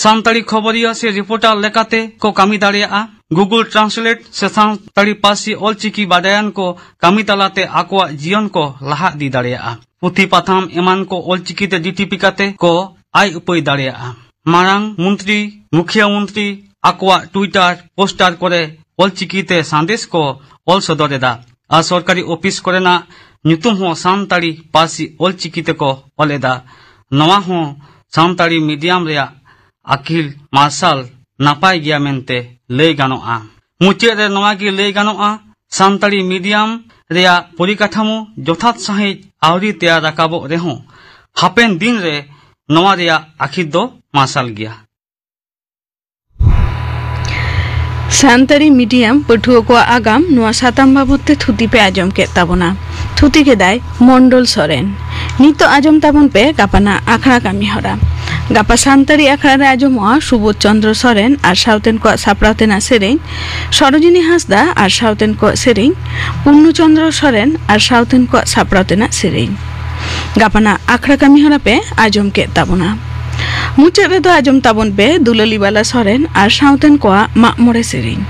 ᱥᱟᱱᱛᱟᱲᱤ ᱠᱷᱚᱵᱚᱨᱤᱭᱟᱹ ᱥᱮ ᱨᱤᱯᱳᱨᱴᱟᱨ ᱞᱮᱠᱟᱛᱮ ᱠᱚ ᱠᱟᱹᱢᱤ ᱫᱟᱲᱮᱭᱟᱜᱼᱟ᱾ Google Translate ᱥᱮ ᱥᱟᱱᱛᱟᱲᱤ ᱯᱟᱹᱨᱥᱤ ᱚᱞᱪᱤᱠᱤ ᱵᱟᱰᱟᱭᱟᱱ ᱠᱚ ᱠᱟᱹᱢᱤ ᱛᱟᱞᱟᱛᱮ ᱟᱠᱚᱣᱟᱜ ᱡᱤᱭᱚᱱ ᱠᱚ ᱞᱟᱦᱟ ᱤᱫᱤ ᱫᱟᱲᱮᱭᱟᱜᱼᱟ᱾ ᱯᱩᱛᱷᱤ ᱯᱟᱛᱷᱟᱢ ᱮᱢᱟᱱ ᱠᱚ ᱚᱞᱪᱤᱠᱤ ᱛᱮ ᱰᱤᱴᱤᱯᱤ ᱠᱟᱛᱮ ᱠᱚ ᱟᱭ ᱩᱯᱟᱹᱭ ᱫᱟᱲᱮᱭᱟᱜᱼᱟ᱾ ᱢᱟᱨᱟᱝ ᱢᱚᱱᱛᱨᱤ, ᱢᱩᱠᱷᱤᱭᱟᱹ ᱢᱚᱱᱛᱨᱤ ᱟᱠᱚᱣᱟᱜ ᱴᱩᱭᱴᱟᱨ ᱯᱳᱥᱴᱟᱨ ᱠᱚᱨᱮ ᱚᱞᱪᱤᱠᱤ ᱛᱮ ᱥᱟᱸᱫᱮᱥ ᱠᱚ ᱚᱞ ᱥᱚᱫᱚᱨ ᱮᱫᱟ᱾ ᱟᱨ ᱥᱚᱨᱠᱟᱨᱤ ᱚᱯᱷᱤᱥ ᱠᱚᱨᱮᱱᱟᱜ ᱧᱩᱛᱩᱢ ᱦᱚᱸ ᱥᱟᱱᱛᱟᱲᱤ ᱯᱟᱹᱨᱥᱤ ᱚᱞᱪᱤᱠᱤ ᱛᱮᱠᱚ ᱚᱞ ᱮᱫᱟ᱾ ᱱᱚᱣᱟ ᱦᱚᱸ ᱥᱟᱱᱛᱟᱲᱤ ᱢᱤᱰᱤᱭᱟᱢ ᱨᱮᱭᱟᱜ ᱟᱹᱠᱤᱞ ᱢᱟᱨᱥᱟᱞ ᱱᱟᱯᱟᱭ ᱜᱮᱭᱟ ᱢᱮᱱᱛᱮ ᱞᱟᱹᱭ ᱜᱟᱱᱚᱜᱼᱟ᱾ ᱢᱩᱪᱟᱹᱫ ᱨᱮ ᱱᱚᱣᱟ ᱜᱮ ᱞᱟᱹᱭ ᱜᱟᱱᱚᱜᱼᱟ, ᱥᱟᱱᱛᱟᱲᱤ ᱢᱤᱰᱤᱭᱟᱢ ᱨᱮᱭᱟᱜ ᱯᱚᱨᱤᱠᱟᱴᱷᱟᱢᱳ ᱡᱚᱛᱷᱟᱛ ᱥᱟᱺᱦᱤᱡ ᱟᱹᱣᱨᱤ ᱛᱮᱭᱟᱨ ᱨᱟᱠᱟᱵᱚᱜ ᱨᱮᱦᱚᱸ, ᱦᱟᱯᱮᱱ ᱫᱤᱱ ᱨᱮ ᱱᱚᱣᱟ ᱨᱮᱭᱟᱜ ᱟᱹᱠᱷᱤᱨ ᱫᱚ ᱢᱟᱨᱥᱟᱞ ᱜᱮᱭᱟ᱾ ᱥᱟᱱᱛᱟᱲᱤ ᱢᱤᱰᱤᱭᱟᱢ ᱯᱟᱹᱴᱷᱩᱣᱟᱹ ᱠᱚᱣᱟᱜ ᱟᱜᱟᱢ, ᱱᱚᱣᱟ ᱥᱟᱛᱟᱢ ᱵᱟᱵᱚᱫ ᱛᱮ ᱛᱷᱩᱛᱤ ᱯᱮ ᱟᱸᱡᱚᱢ ᱠᱮᱫ ᱛᱟᱵᱚᱱᱟ᱾ ᱛᱷᱩᱛᱤ ᱠᱮᱫᱟᱭ ᱢᱚᱱᱰᱚᱞ ᱥᱚᱨᱮᱱ᱾ ᱱᱤᱛᱚᱜ ᱟᱸᱡᱚᱢ ᱛᱟᱵᱚᱱ ᱯᱮ ᱜᱟᱯᱟᱱᱟᱜ ᱟᱠᱷᱲᱟ ᱠᱟᱹᱢᱤ ᱦᱚᱨᱟ᱾ ᱜᱟᱯᱟ ᱥᱟᱱᱛᱟᱲᱤ ᱟᱠᱷᱲᱟ ᱨᱮ ᱟᱸᱡᱚᱢᱚᱜᱼᱟ ᱥᱩᱵᱳᱫᱷ ᱪᱚᱸᱫᱽᱨᱚ ᱥᱚᱨᱮᱱ ᱟᱨ ᱥᱟᱶᱛᱮᱱ ᱠᱚᱣᱟᱜ ᱥᱟᱯᱲᱟᱣ ᱛᱮᱱᱟᱜ ᱥᱮᱨᱮᱧ, ᱥᱚᱨᱳᱡᱤᱱᱤ ᱦᱟᱸᱥᱫᱟ ᱟᱨ ᱥᱟᱶᱛᱮᱱ ᱠᱚᱣᱟᱜ ᱥᱮᱨᱮᱧ, ᱯᱩᱨᱱᱚ ᱪᱚᱸᱫᱽᱨᱚ ᱥᱚᱨᱮᱱ ᱟᱨ ᱥᱟᱶᱛᱮᱱ ᱠᱚᱣᱟᱜ ᱥᱟᱯᱲᱟᱣ ᱛᱮᱱᱟᱜ ᱥᱮᱨᱮᱧ᱾ ᱜᱟᱯᱟᱱᱟᱜ ᱟᱠᱷᱲᱟ ᱠᱟᱹᱢᱤ ᱦᱚᱨᱟ ᱯᱮ ᱟᱸᱡᱚᱢ ᱠᱮᱫ ᱛᱟᱵᱚᱱᱟ᱾ ᱢᱩᱪᱟᱹᱫ ᱨᱮᱫᱚ ᱟᱸᱡᱚᱢ ᱛᱟᱵᱚᱱ ᱯᱮ ᱫᱩᱞᱟᱹᱞᱤ ᱵᱟᱞᱟ ᱥᱚᱨᱮᱱ ᱟᱨ ᱥᱟᱶᱛᱮᱱ ᱠᱚᱣᱟᱜ ᱢᱟᱜ ᱢᱚᱬᱮ ᱥᱮᱨᱮᱧ᱾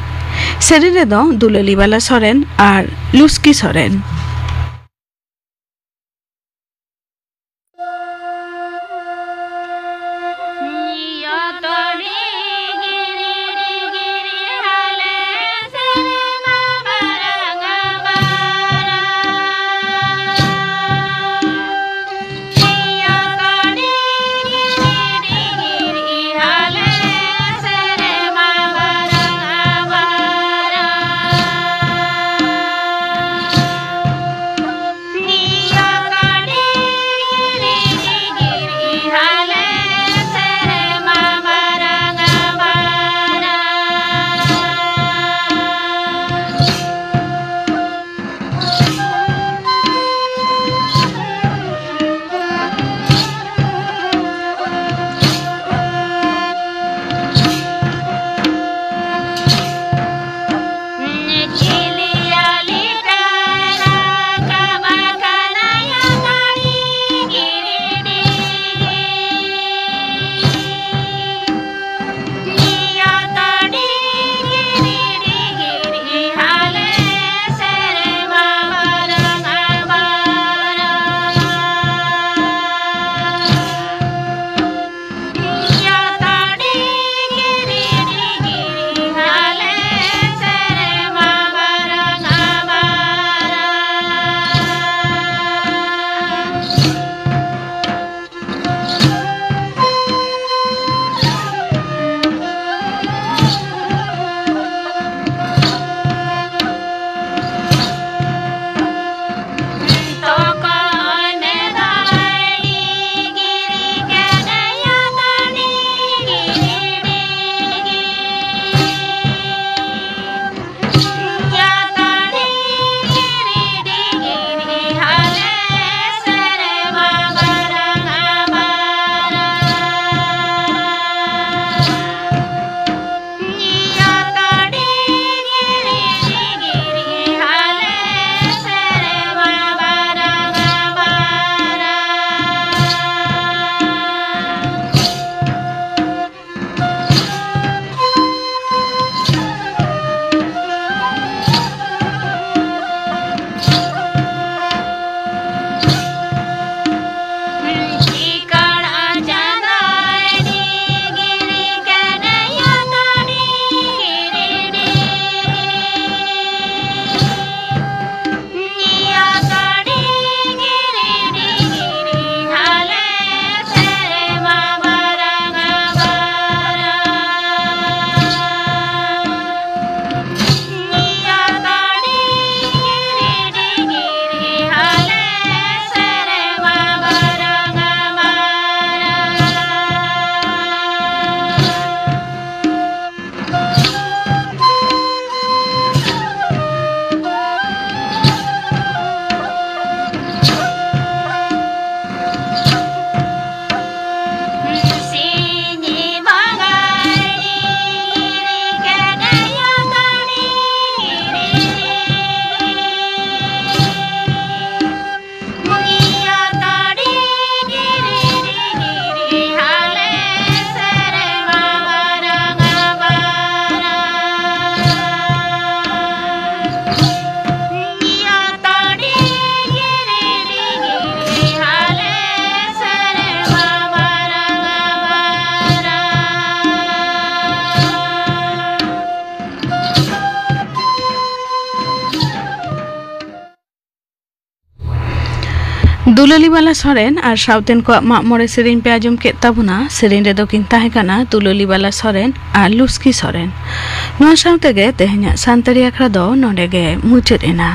ᱥᱮᱨᱮᱧ ᱨᱮᱫᱚ ᱫᱩᱞᱟᱹᱞᱤ ᱵᱟᱞᱟ ᱥᱚᱨᱮᱱ ᱟᱨ ᱞᱩᱥᱠᱤ ᱥᱚᱨᱮᱱ᱾ ᱫᱩᱞᱟᱹᱞᱤ ᱵᱟᱞᱟ ᱥᱚᱨᱮᱱ ᱟᱨ ᱥᱟᱶᱛᱮᱱ ᱠᱚᱣᱟᱜ ᱢᱟᱜ ᱢᱚᱬᱮ ᱥᱮᱨᱮᱧ ᱯᱮ ᱟᱸᱡᱚᱢ ᱠᱮᱫ ᱛᱟᱵᱚᱱᱟ᱾ ᱥᱮᱨᱮᱧ ᱨᱮᱫᱚ ᱠᱤᱱ ᱛᱟᱦᱮᱸ ᱠᱟᱱᱟ ᱫᱩᱞᱟᱹᱞᱤ ᱵᱟᱞᱟ ᱥᱚᱨᱮᱱ ᱟᱨ ᱞᱩᱥᱠᱤ ᱥᱚᱨᱮᱱ᱾ ᱱᱚᱣᱟ ᱥᱟᱶ ᱛᱮᱜᱮ ᱛᱮᱦᱮᱧᱟᱜ ᱥᱟᱱᱛᱟᱲᱤ ᱟᱠᱷᱲᱟ ᱫᱚ ᱱᱚᱰᱮ ᱜᱮ ᱢᱩᱪᱟᱹᱫ ᱮᱱᱟ᱾